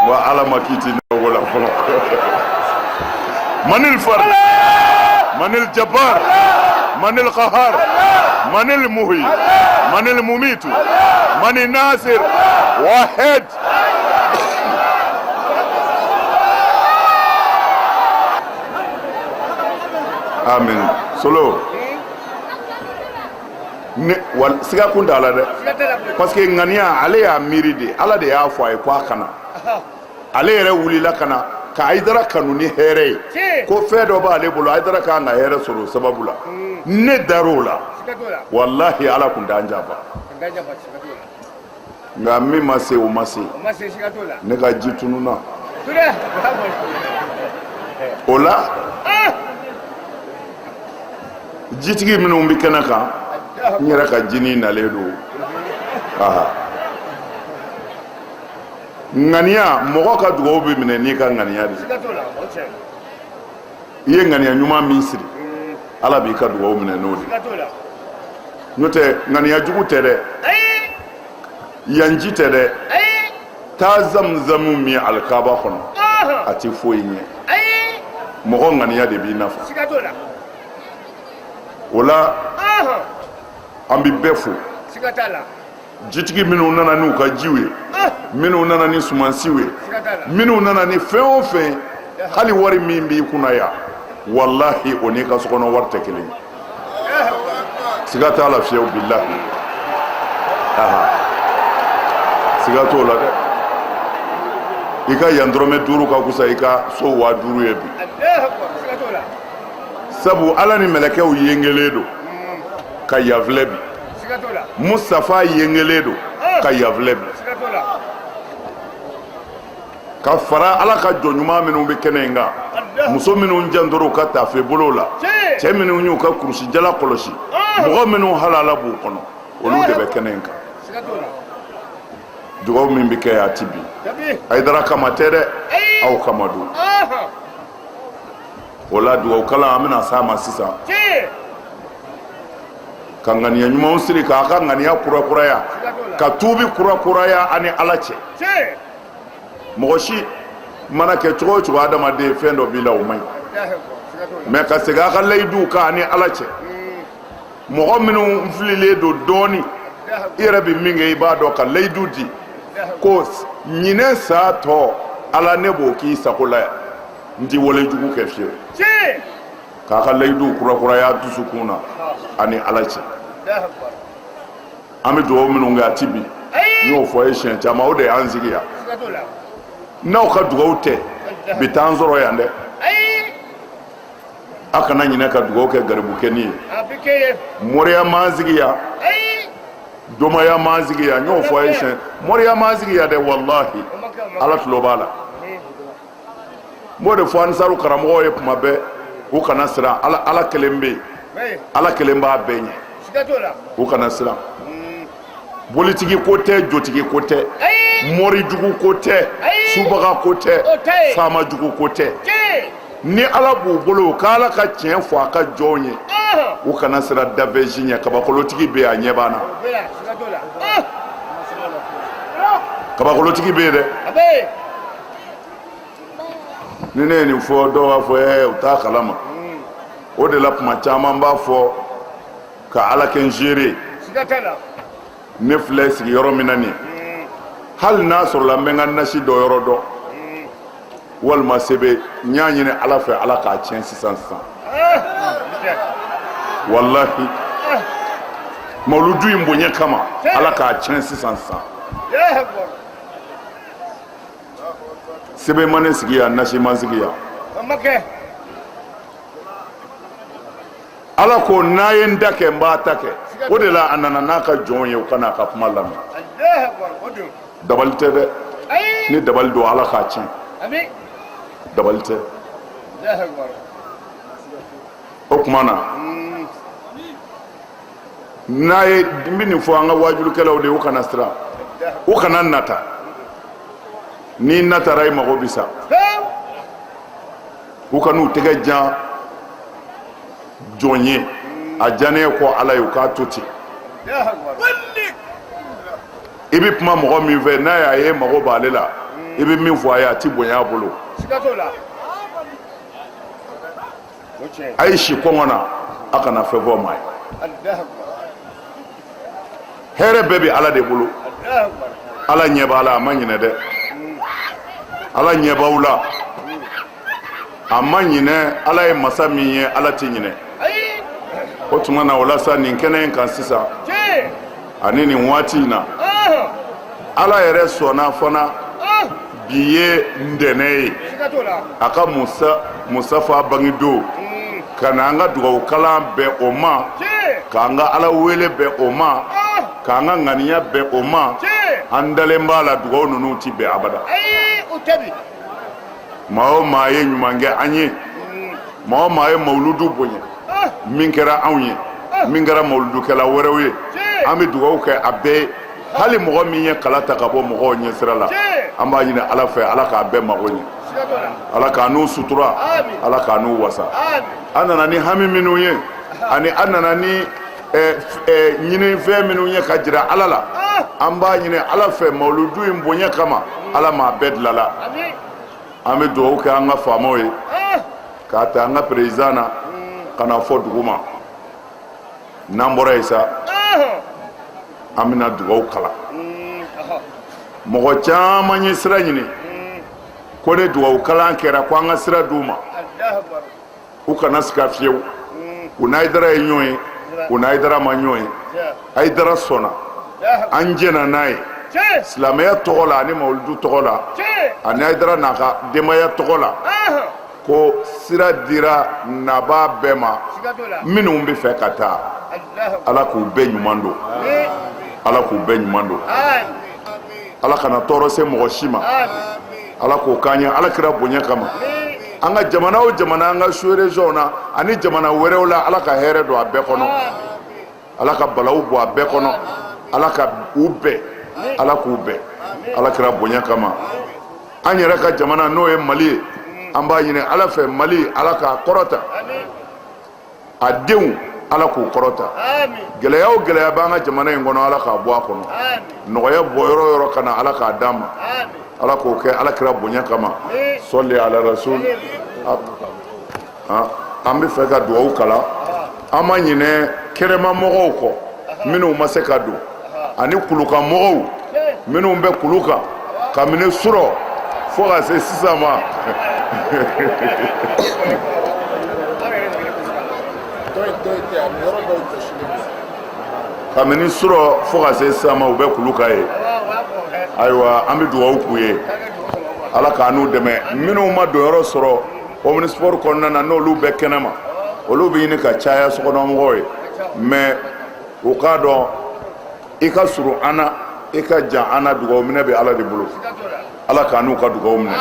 wa Ala ma kiti ne ko la fɔlɔ. Manil fard, manil jabbar, manil qahar, manil muhyi, manil mumitu, manil nasir wahid. Amin solo, ne wal siga kun t'a la dɛ, parce que ŋaniya, ale y'a miiri de, Ala de y'a fɔ a ye ko a ka na. Ale yɛrɛ wulila ka na ka Hayidara kanu ni hɛrɛ ye, ko fɛn dɔ b'ale bolo, Hayidara kan ka hɛrɛ sɔrɔ o sababu la. Ne dar'o la, walahi Ala kun t'an janfa. Nka min ma se, o ma se. Ne ka ji tununna o la. Jitigi minnu bɛ kɛnɛ kan, n yɛrɛ ka jinin nalen don. Aha, ŋaniya, mɔgɔ ka dugawu bɛ minɛ n'i ka ŋaniya de ye. I ye ŋaniya ɲuman min siri, Ala b'i ka dugawu minɛ n'o de ye. N'o tɛ, ŋaniya jugu tɛ dɛ, yan ji tɛ dɛ. Taa zamzamu min alikaba kɔnɔ, a tɛ foyi ɲɛ. Mɔgɔ ŋaniya de b'i nafa. O la an bɛ bɛɛ fo, jitigi minnu nana n'u ka jiw ye, minnu nana ni sumansiw ye, minnu nana ni fɛn o fɛn, hali wari min b'i kunna yan, walahi o n'i ka sokɔnɔ wari tɛ kelen ye. Siga t'a la fiyewu, bilahi, aha, siga t'o la dɛ. I ka yan dɔrɔmɛ 5 ka kusa i ka so 5000 ye bi, sabu Ala ni mɛlɛkɛw yengelen don ka yan filɛ bi, Mustafa yengelen don ka yan filɛ bi, ka fara Ala ka jɔn ɲuman minnu bɛ kɛnɛ in kan, muso minnu jantora u ka taafe bolow la, cɛ minnu y'u ka kurusijala kɔlɔsi, mɔgɔ minnu halala b'u kɔnɔ, olu de bɛ kɛnɛ in kan. Dugawu min bɛ kɛ a ti bin Hayidara kama tɛ dɛ, aw kama don. O la dugawu kalan an bɛna s'a ma sisan, ka ŋaniya ɲumanw siri, k'a ka ŋaniya kurakuraya, ka tuubi kurakuraya ani Ala cɛ. Mɔgɔ si mana kɛ cogo o cogo, adamaden fɛn dɔ b'i la o man ɲi, mɛ ka segin a ka layiduw kan ani Ala cɛ. Mɔgɔ minnu fililen don dɔɔni, i yɛrɛ bɛ min kɛ i b'a dɔn, ka layidu di ko ɲinɛ sa tɔ Ala ne b'o k'i sago la yan, n ti wale jugu kɛ fiyewu, k'a ka layiduw kurakuraya dusukun na ani Ala cɛ. An bɛ dugawu minnu kɛ a ti bin, n y'o fɔ ye siɲɛ caman, o de y'an sigi yan. N'aw ka dugawu tɛ bi t'an sɔrɔ yan dɛ. A kana ɲinɛ ka dugawu kɛ garibukɛnin ye. Moriya m'an sigi yan, domaya m'an sigi yan, n y'o fɔ ye siɲɛ, moriya m'an sigi yan dɛ, walahi Ala tulo b'a la. N b'o de fɔ ansaru karamɔgɔw ye kuma bɛɛ, u kana siran. Ala, Ala kelen bɛ yen, Ala kelen b'a bɛɛ ɲɛ, u kana siran. Bolitigi ko tɛ, jotigi ko tɛ, mori jugu ko tɛ, subaga ko tɛ, faama jugu ko tɛ. Ni Ala b'u bolo, u ka Ala ka tiɲɛ fɔ a ka jɔnw ye, u kana siran dafɛn si ɲɛ. Kabakolotigi bɛ yen, a ɲɛ b'an na, kabakolotigi bɛ yen dɛ. Ni ne ye nin fɔ, dɔw b'a fɔ ɛɛ u t'a kalama. O de la kuma caman b'a fɔ ka Ala kɛ n seere, ne filɛ sigiyɔrɔ min na nin, hali n'a sɔrɔla n bɛ n ka nasi dɔ yɔrɔ dɔn walima sebe, n y'a ɲini Ala fɛ, Ala k'a tiɲɛ sisan sisan. Walahi, mawuludu in bonya kama, Ala k'a tiɲɛ sisan sisan. Sebe ma ne sigi yan, nasi ma sigi yan. Ala ko n'a ye n ta kɛ, n b'a ta kɛ. O de la a nana n'a ka jɔnw ye, u ka n'a ka kuma lamɛn. Dabali tɛ dɛ, ni dabali don, Ala k'a tiɲɛ. Dabali tɛ. O tuma na n'a ye, n bɛ nin fɔ an ka wajulikɛlaw de ye, u kana siran, u kana nata. N'i natara, i mago bɛ sa. U kan'u tɛgɛ jan jɔn ye, a jannen kɔ Ala ye, u k'a to ten. I bɛ kuma mɔgɔ min fɛ, n'a y'a ye mago b'ale la, i bɛ min fɔ a ye, a ti bonya a bolo. A ye si kɔngɔ na, a kana fɛn fɔ maa ye. Hɛrɛ bɛɛ bɛ Ala de bolo. Ala ɲɛ b'a la, a ma ɲinɛ dɛ. Ala ɲɛ b'aw la, a ma ɲinɛ. Ala ye masa min ye, Ala tɛ ɲinɛ. O tuma na, o la sa, nin kɛnɛ in kan sisan ani nin waati in na, Ala yɛrɛ sɔnna fana bi ye ntɛnɛn ye, a ka musa Mustafa bangedon, ka na an ka dugawu kalan bɛn o ma, k'an ka Ala wele bɛn o ma, k'an ka ŋaniya bɛn o ma. An dalen b'a la, dugawu ninnu ti bin abada. Maa o maa ye ɲuman kɛ an ye, maa o maa ye mawuludu bonya, min kɛra anw ye, min kɛra mawuludukɛla wɛrɛw ye, an bɛ dugawu kɛ a bɛɛ ye. Hali mɔgɔ min ye kala ta ka bɔ mɔgɔw ɲɛsira la, an b'a ɲini Ala fɛ, Ala k'a bɛɛ mago ɲɛ, Ala k'a n'u sutura, Ala k'a n'u wasa. An nana ni hami minnu ye ani an nana ni ɲinifɛn minnu ye ka jira Ala la, an b'a ɲini Ala fɛ, mawuludu in bonya kama, Ala m'a bɛɛ dilala. An bɛ dugawu kɛ an ka faamaw ye. K'a ta an ka président na ka na fɔ dugu ma. N'an bɔra yen sa, an bɛna dugawu kalan. Mɔgɔ caman ye sira ɲini ko ni dugawu kalan kɛra, ko an ka sira d'u ma, u kana siga fiyewu, u n'Ayidara ye ɲɔgɔn ye, u n'Ayidara ma ɲɔgɔn ye. Ayidara sɔnna, an jɛnna n'a ye silamɛya tɔgɔ la ani mawuludu tɔgɔ la ani Ayidara n'a ka denbaya tɔgɔ la, ko sira dira nabaa bɛɛ ma. Minnu bɛ fɛ ka taa, Ala k'u bɛɛ ɲuman don, Ala k'u bɛɛ ɲuman don. Ala kana tɔɔrɔ se mɔgɔ si ma, Ala k'o k'an ye Ala kira bonya kama. An ka jamana o jamana, an ka sous région na ani jamana wɛrɛw la, Ala ka hɛrɛ don a bɛɛ kɔnɔ, Ala ka balawu bɔ a bɛɛ kɔnɔ, Ala ka u bɛn, Ala k'u bɛn Ala kira bonya kama. An yɛrɛ ka jamana, n'o ye Mali ye, an b'a ɲini Ala fɛ, Mali, Ala k'a kɔrɔta, a denw, Ala k'u kɔrɔta. Gɛlɛya o gɛlɛya b'an ka jamana in kɔnɔ, Ala k'a bɔ a kɔnɔ. Nɔgɔya bɔ yɔrɔ o yɔrɔ ka na, Ala k'a d'an ma, Ala k'o kɛ Ala kira bonya kama. Sɔli ala rasul. An bɛ fɛ ka dugawu kalan. An ma ɲinɛ kɛnɛma mɔgɔw kɔ minnu ma se ka don, ani kulukan mɔgɔw minnu bɛ kulu kan kabini surɔ fo ka se sisan ma. Kabini surɔ fo ka se sisan ma, u bɛ kulu kan yen. Ayiwa, an bɛ dugawu k'u ye, Ala k'an n'u dɛmɛ. Minnu ma donyɔrɔ sɔrɔ omnisport kɔnɔna na, n'olu bɛ kɛnɛma, olu bɛ ɲini ka caya sokɔnɔmɔgɔw ye, mais u k'a dɔn, i ka surun an na, i ka jan an na, dugawu minɛ bɛ Ala de bolo. Ala k'an n'u ka dugawu minɛ.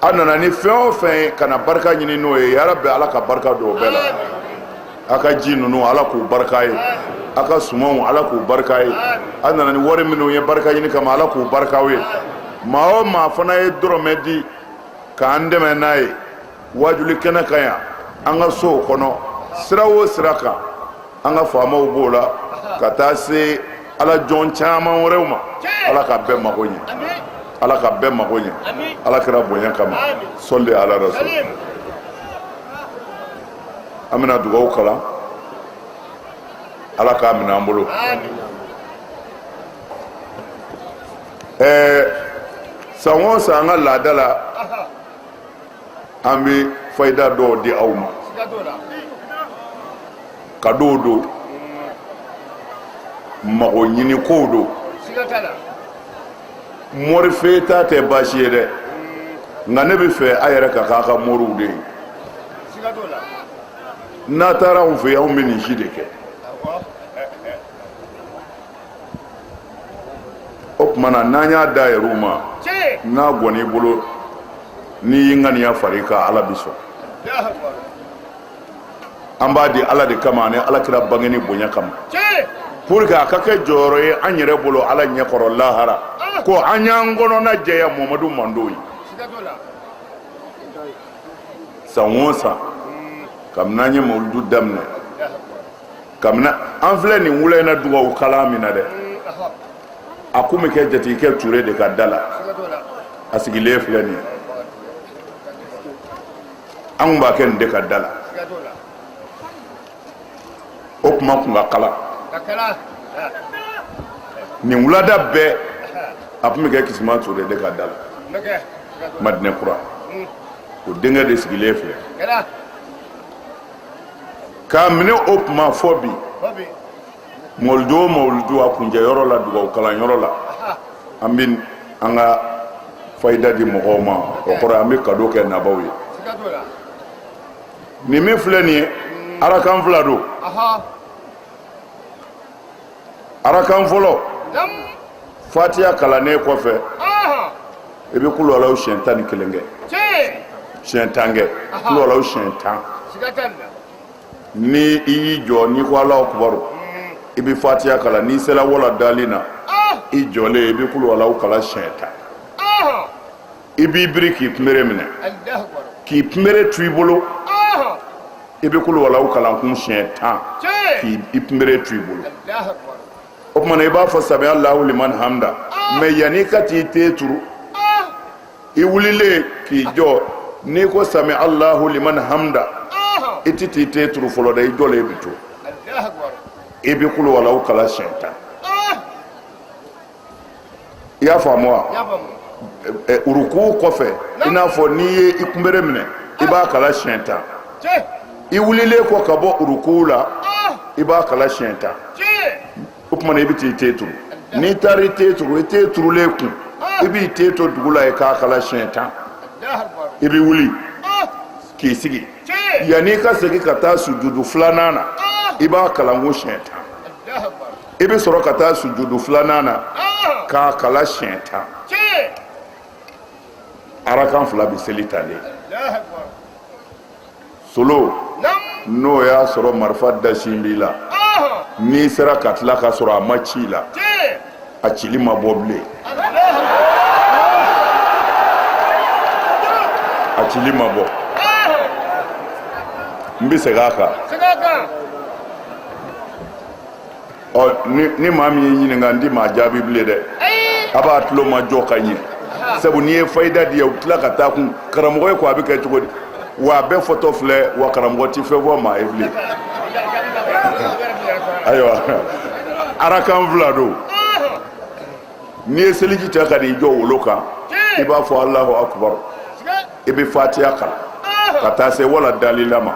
A nana ni fɛn o fɛn ye ka na barika ɲini n'o ye, yarabi Ala ka barika don o bɛɛ la. A ka ji ninnu, Ala k'u barika ye. A ka sumanw, Ala k'u barika ye. A nana ni wari minnu ye barika ɲini kama, Ala k'u barika ye. Maa o maa fana ye dɔrɔmɛ di k'an dɛmɛ n'a ye wajuli kɛnɛ kan yan, an ka sow kɔnɔ, sira o sira kan, an ka faamaw b'o la ka taa se Ala jɔn caman wɛrɛw ma, Ala ka bɛɛ mago ɲɛ, Ala ka bɛɛ mago ɲɛ, Ala kira bonya kama. Sɔli ala rasul. An bɛna dugawu kalan, Ala k'a minɛ an bolo. Ɛɛ, san o san, an ka laada la, an bɛ fayida dɔw di aw ma, kadow don, mago ɲini kow don. Mori fɛ ta tɛ baasi ye dɛ, nka ne bɛ fɛ a yɛrɛ ka k'a ka moriw de ye. N'a taara anw fɛ yen, anw bɛ nin si de kɛ. O tuma na, n'an y'a da yɛrɛw ma, n'a gɔn'i bolo, n'i y'i ŋaniya far'i kan, Ala bi sɔn. An b'a di Ala de kama ani Ala kira bangeni bonya kama, pour que a ka kɛ jɔyɔrɔ ye an yɛrɛ bolo Ala ɲɛkɔrɔ lahara, ko an y'an kɔnɔna jɛya Mamadu mandenw ye. San o san, kabini an ye mawuludu daminɛ, kabini an filɛ nin wula in na dugawu kalan min na dɛ, a kun bɛ kɛ jatigikɛ Ture de ka da la, a sigilen filɛ nin ye. An kun b'a kɛ nin de ka da la. O kuma kun ka kalan nin wulada bɛɛ, a tun bɛ kɛ Kisima Ture de ka da la, Madinɛ Kura. O denkɛ de sigilen filɛ. K'a minɛ o tuma fɔ bi, mawuludu o mawuludu, a kuncɛ yɔrɔ la, dugawu kalan yɔrɔ la, an bɛ an ka fayida di mɔgɔw ma. O kɔrɔ, an bɛ kado kɛ nabaw ye. Nin min filɛ nin ye, arakan fila don. Arakan fɔlɔ, fatiya kalannen kɔfɛ, i bɛ kuluwalaw siɲɛ 11 kɛ, siɲɛ 10 kɛ, kuluwalaw siɲɛ 10. Ni i y'i jɔ, n'i ko Alahu akubaru, i bɛ fatiya kalan. N'i sera wala dali na, i jɔlen, i bɛ kuluwalaw kalan siɲɛ 10. I b'i biri k'i kunbere minɛ, k'i kunbere tu i bolo, i bɛ kuluwalaw kalan kun siɲɛ 10, k'i kunbere tu i bolo. O tuma na, i b'a fɔ sami Alahu liman hamida. Mais yanni i ka t'i ten turu, i wulilen k'i jɔ. N'i ko sami Allahu liman hamda, i ti t'i ten turu fɔlɔ dɛ, i jɔlen bi to, i bɛ kulu walaw kalan siɲɛ 10. I y'a faamu wa? Uruku kɔfɛ, i n'a fɔ n'i ye i kunbere minɛ, i b'a kalan siɲɛ 10. I wulilen kɔ ka bɔ uruku la, i b'a kalan siɲɛ 10. O tuma na, i bɛ t'i ten turu. N'i taara i ten turu, i ten turulen kun, i b'i ten to dugu la yen k'a kalan siɲɛ 10. I bɛ wuli k'i sigi. Yanni i ka segin ka taa sujudu filanan na, i b'a kalan ko siɲɛ 10. I bɛ sɔrɔ ka taa sujudu filanan na k'a kalan siɲɛ 10. Arakan 2 bɛ seli talen. Solo, n'o y'a sɔrɔ marifa dasin b'i la, n'i sera ka tila ka sɔrɔ a ma ci i la, a cili ma bɔ bilen, a cili ma bɔ. N bɛ segin a kan. Ɔ, ni maa min ye ɲininka, n ti maa jaabi bilen dɛ. A b'a tulo ma jɔ ka ɲɛ, sabu n'i ye fayida di yan, u tila ka taa kun karamɔgɔ ye ko a bɛ kɛ cogo di. Wa a bɛɛ fɔtɔ filɛ, wa karamɔgɔ ti fɛn fɔ maa ye bilen. Ayiwa, arakan 2 don. N'i ye seliji ta ka n'i jɔ wolo kan, i b'a fɔ Alahu akubar, i bɛ fatiya kalan ka taa se wala dalila ma.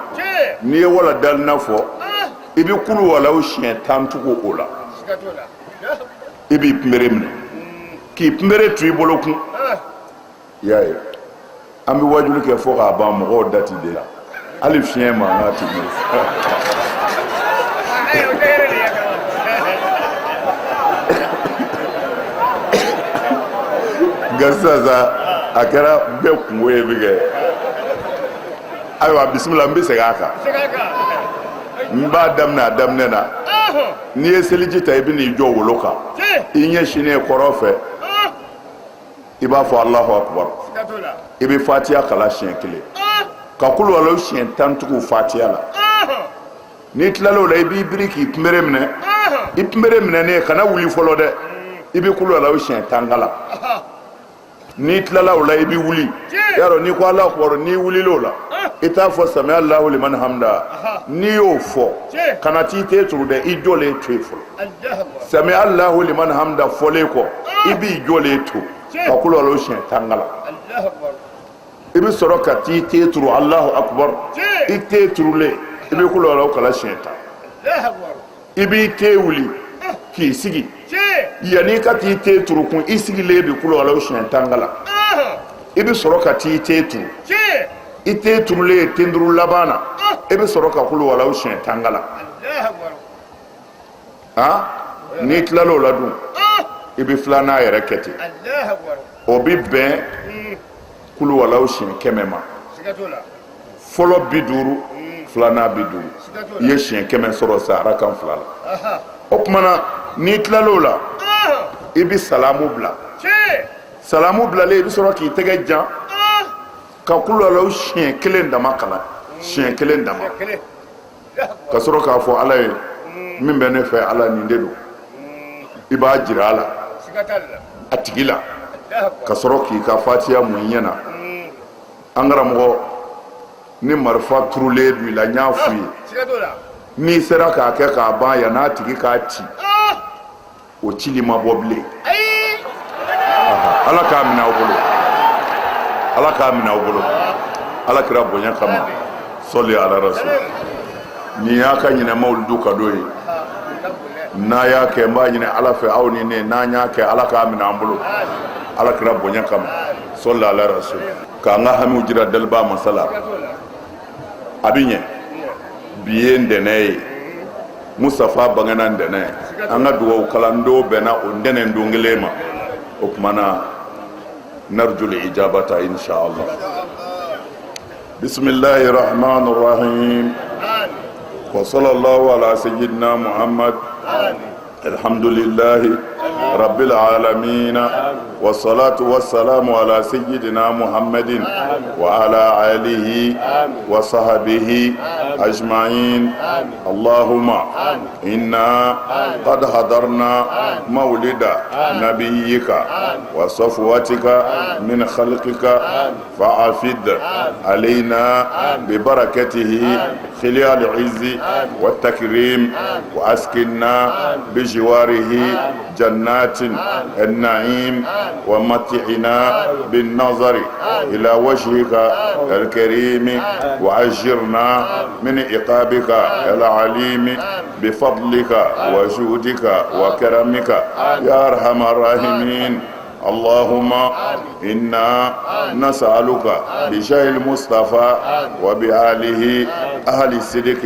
N'i ye wala dalina fɔ, i bɛ kulu walaw siɲɛ 10 tugu o la. I b'i kunbere minɛ k'i kunbere to i bolo kun. I y'a ye, an bɛ wajuli kɛ fo k'a ban, mɔgɔw da ti de la, hali fiɲɛ mankan ti mɛn. Nka sisan sa, a kɛra bɛɛ kungo ye bi kɛ. Ayiwa, bisimila, n bɛ segin a kan. N b'a daminɛ a daminɛ na. N'i ye seliji ta, i bɛ n'i jɔ wolo kan, i ɲɛsinnen kɔrɔn fɛ, i b'a fɔ Alahu akubar, i bɛ fatiya kalan siɲɛ kelen, ka kulu walaw siɲɛ 10 tugu fatiya la. N'i tilala o la, i b'i biri k'i kunbere minɛ. I kunbere minɛnen, kana wuli fɔlɔ dɛ, i bɛ kulu walaw siɲɛ 10 kalan. N'i tilala o la, i bɛ wuli. Y'a dɔn, n'i ko Alahu akubar, n'i wulila o la, i t'a fɔ sami Alahu liman hamda. N'i y'o fɔ, kana t'i ten turu dɛ, i jɔlen to yen fɔlɔ. Sami Alahu liman hamda fɔlen kɔ, i b'i jɔlen to ka kulu walaw siɲɛ 10 kalan. I bɛ sɔrɔ ka t'i ten turu, Alahu akubar. I ten turulen, i bɛ kulu walaw kalan siɲɛ 10. I b'i ten wuli k'i sigi. Yanni i ka t'i ten turu kun, i sigilen bɛ kulu walaw siɲɛ 10 kalan. I bɛ sɔrɔ ka t'i ten turu. I ten turulen, ten turu laban na, i bɛ sɔrɔ ka kulu walaw siɲɛ 10 kalan. Han, n'i tilala o la dun, i bɛ filanan yɛrɛ kɛ ten. O bɛ bɛn kulu walaw siɲɛ 100 ma. Fɔlɔ 50, filanan 50, i ye siɲɛ 100 sɔrɔ sa arakan 2 la. O tuma na, n'i tilala o la, i bɛ salamu bila. Salamu bilalen, i bɛ sɔrɔ k'i tɛgɛ jan ka kulu walaw siɲɛ kelen dama kalan, siɲɛ kelen dama, ka sɔrɔ k'a fɔ Ala ye: min bɛ ne fɛ Ala, nin de don. I b'a jira a la, a tigi la, ka sɔrɔ k'i ka fatiya mun i ɲɛ na. An karamɔgɔ, ni marifa turulen don i la, n y'a f'u ye, n'i sera k'a kɛ k'a ban yann'a tigi k'a ci, o cili ma bɔ bilen. Ala k'a minɛ aw bolo, Ala k'a minɛ aw bolo, Ala kira bonya kama. Sɔli ala rasul. Nin y'a ka ɲinɛ mawuludu kado ye. N'a y'a kɛ, n b'a ɲini Ala fɛ, aw ni ne n'an y'a kɛ, Ala k'a minɛ an bolo, Ala kira bonya kama. Sɔli ala rasul. K'an ka hamiw jira daliba masa la, a bɛ ɲɛ. Bi ye ntɛnɛn ye, Mustafa bangena ntɛnɛn. An ka dugawu kalan don bɛnna o ntɛnɛn don kelen ma. O tuma na, narjul ijabata insha Allah. Bisimilahi rahman rahim wa sallallahu ala sayyidina Muhammad. Alhamdulillahi. رب العالمين والصلاة والسلام على سيدنا محمد وعلى آله وصحبه أجمعين اللهم إنا قد حضرنا مولد نبيك وصفوتك من خلقك فأفد علينا ببركته خلال العز والتكريم وأسكننا بجواره جنات النعيم ومتعنا بالنظر إلى وجهك الكريم وأجرنا من عقابك العليم بفضلك وجودك وكرمك يا أرحم الراحمين اللهم إنا نسألك بجاه المصطفى وبآله أهل الصدق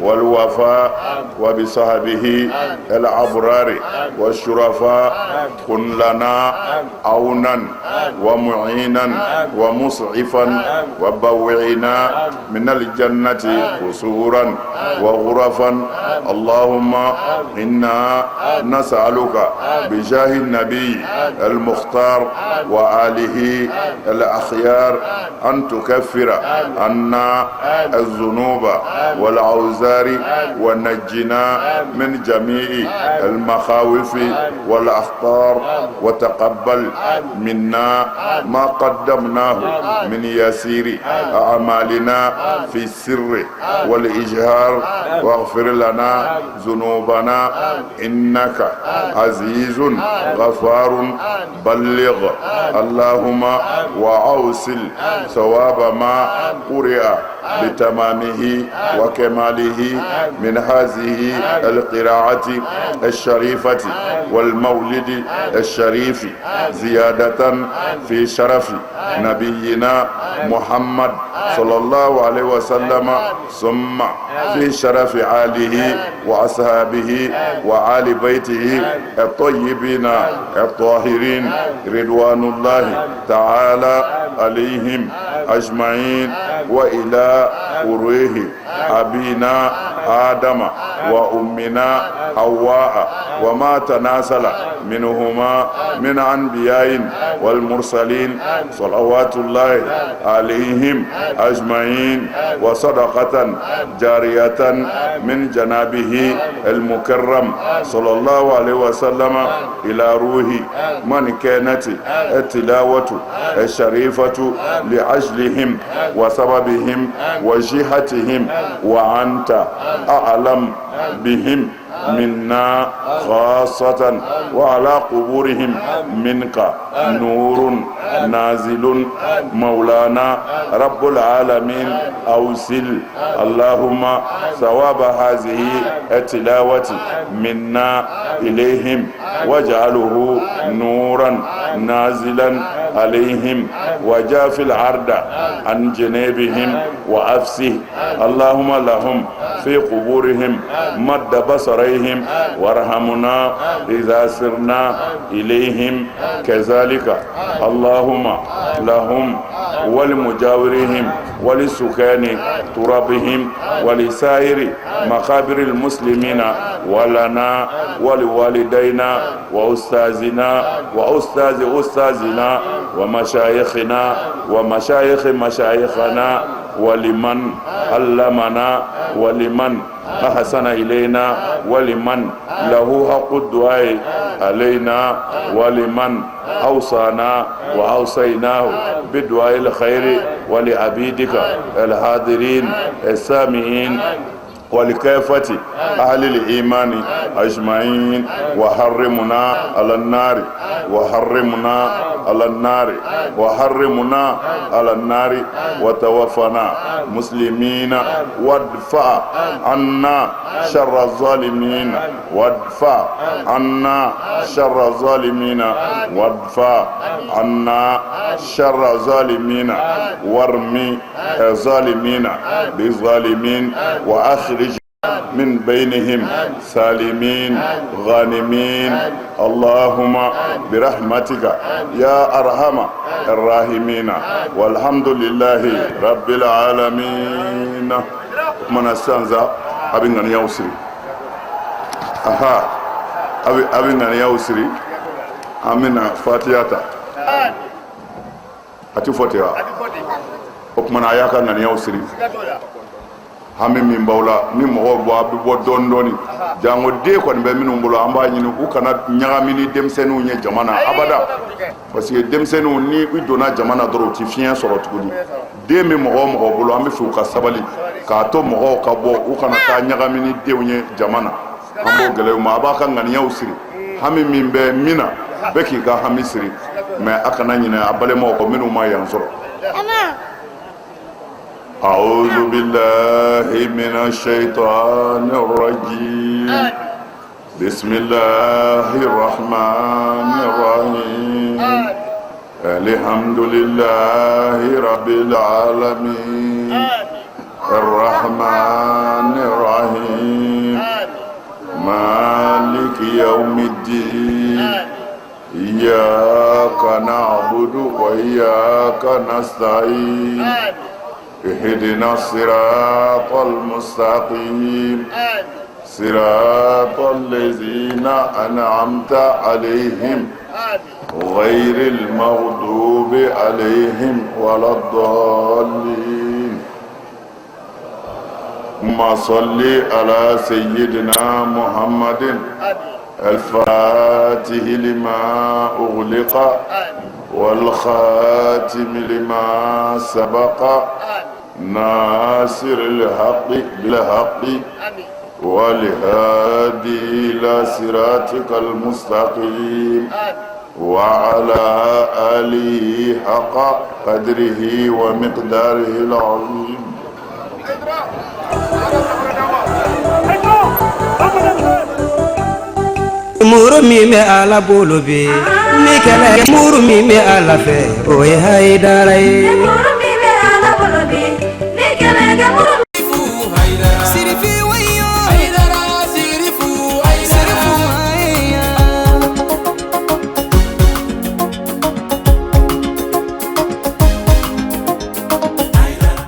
والوفاء وبصحبه الأبرار والشرفاء كن لنا عونا ومعينا ومسعفا وبوعنا من الجنة قصورا وغرفا اللهم إنا نسألك بجاه النبي المختار وآله الأخيار أن تكفر عنا الذنوب والأوزار ونجنا من جميع المخاوف والأخطار وتقبل منا ما قدمناه من يسير أعمالنا في السر والإجهار واغفر لنا ذنوبنا إنك عزيز غفار بلغ اللهم وأوصل ثواب ما قرئ بتمامه وكماله من هذه القراءة الشريفة والمولد الشريف زيادة في شرف نبينا محمد صلى الله عليه وسلم ثم في شرف آله وأصحابه وآل بيته الطيبين الطاهرين رضوان الله تعالى عليهم أجمعين وإلى أروه أبينا آدم وأمنا حواء وما تناسل منهما من أنبياء والمرسلين صلوات الله عليهم أجمعين وصدقة جارية من جنابه المكرم صلى الله عليه وسلم إلى روح من كانت التلاوة الشريفة لأجلهم وسببهم وجهتهم وأنت أعلم بهم منا خاصة وعلى قبورهم منك نور نازل مولانا رب العالمين أوصل اللهم ثواب هذه التلاوة منا إليهم واجعله نورا نازلا عليهم وجاف العرض عن جنابهم وأفسه اللهم لهم في قبورهم مد بصريهم وارحمنا إذا سرنا إليهم كذلك اللهم لهم ولمجاورهم ولسكان ترابهم ولسائر مقابر المسلمين ولنا ولوالدينا وأستاذنا وأستاذ أستاذنا ومشايخنا ومشايخ مشايخنا ولمن علمنا ولمن أحسن إلينا ولمن له حق الدعاء علينا ولمن أوصانا وأوصيناه بدعاء الخير ولعبيدك الحاضرين السامعين ولكافة أهل الإيمان أجمعين وحرمنا على النار وحرمنا على النار وحرمنا على النار وتوفنا مسلمين وادفع عنا شر الظالمين وادفع عنا شر الظالمين وادفع عنا شر الظالمين وارمي الظالمين بالظالمين وأخرج من بينهم سالمين غانمين اللهم برحمتك يا أرحم الراحمين والحمد لله رب العالمين من السنزة أبن يوسري aha A bɛ ŋaniyaw siri, an bɛna fatiya ta. A tɛ fɔ ten wa? O tuma na, a y'a ka ŋaniyaw siri. Hami min b'aw la, ni mɔgɔw bɔ, a bɛ bɔ dɔɔni dɔɔni. Janko den kɔni bɛ minnu bolo, an b'a ɲini u kana ɲagami ni denmisɛnninw ye jama na abada, parce que denmisɛnninw, ni i donna jama na dɔrɔn, u ti fiɲɛ sɔrɔ tuguni. Den bɛ mɔgɔ o mɔgɔ bolo, an bɛ fɛ u ka sabali k'a to mɔgɔw ka bɔ, u kana taa ɲagami ni denw ye jama na. An b'o gɛlɛya u ma. A b'a ka ŋaniyaw siri, hami min bɛ min na, bɛɛ k'i ka hami siri, mais a kana ɲinɛ a balimaw kɔ minnu ma yan sɔrɔ. أعوذ بالله من الشيطان الرجيم. بسم الله الرحمن الرحيم. الحمد لله رب العالمين، الرحمن الرحيم، مالك يوم الدين. إياك نعبد وإياك نستعين. اهدنا الصراط المستقيم، صراط الذين أنعمت عليهم، غير المغضوب عليهم ولا الضالين. اللهم صل على سيدنا محمد الفاتح لما أغلق، والخاتم لما سبق، ناصر الحق بالحق، والهادي إلى صراطك المستقيم، وعلى آله حق قدره ومقداره العظيم. Muru min bɛ Ala bolo bi ni kɛlɛ, muru min bɛ Ala fɛ, o ye Hayidara ye.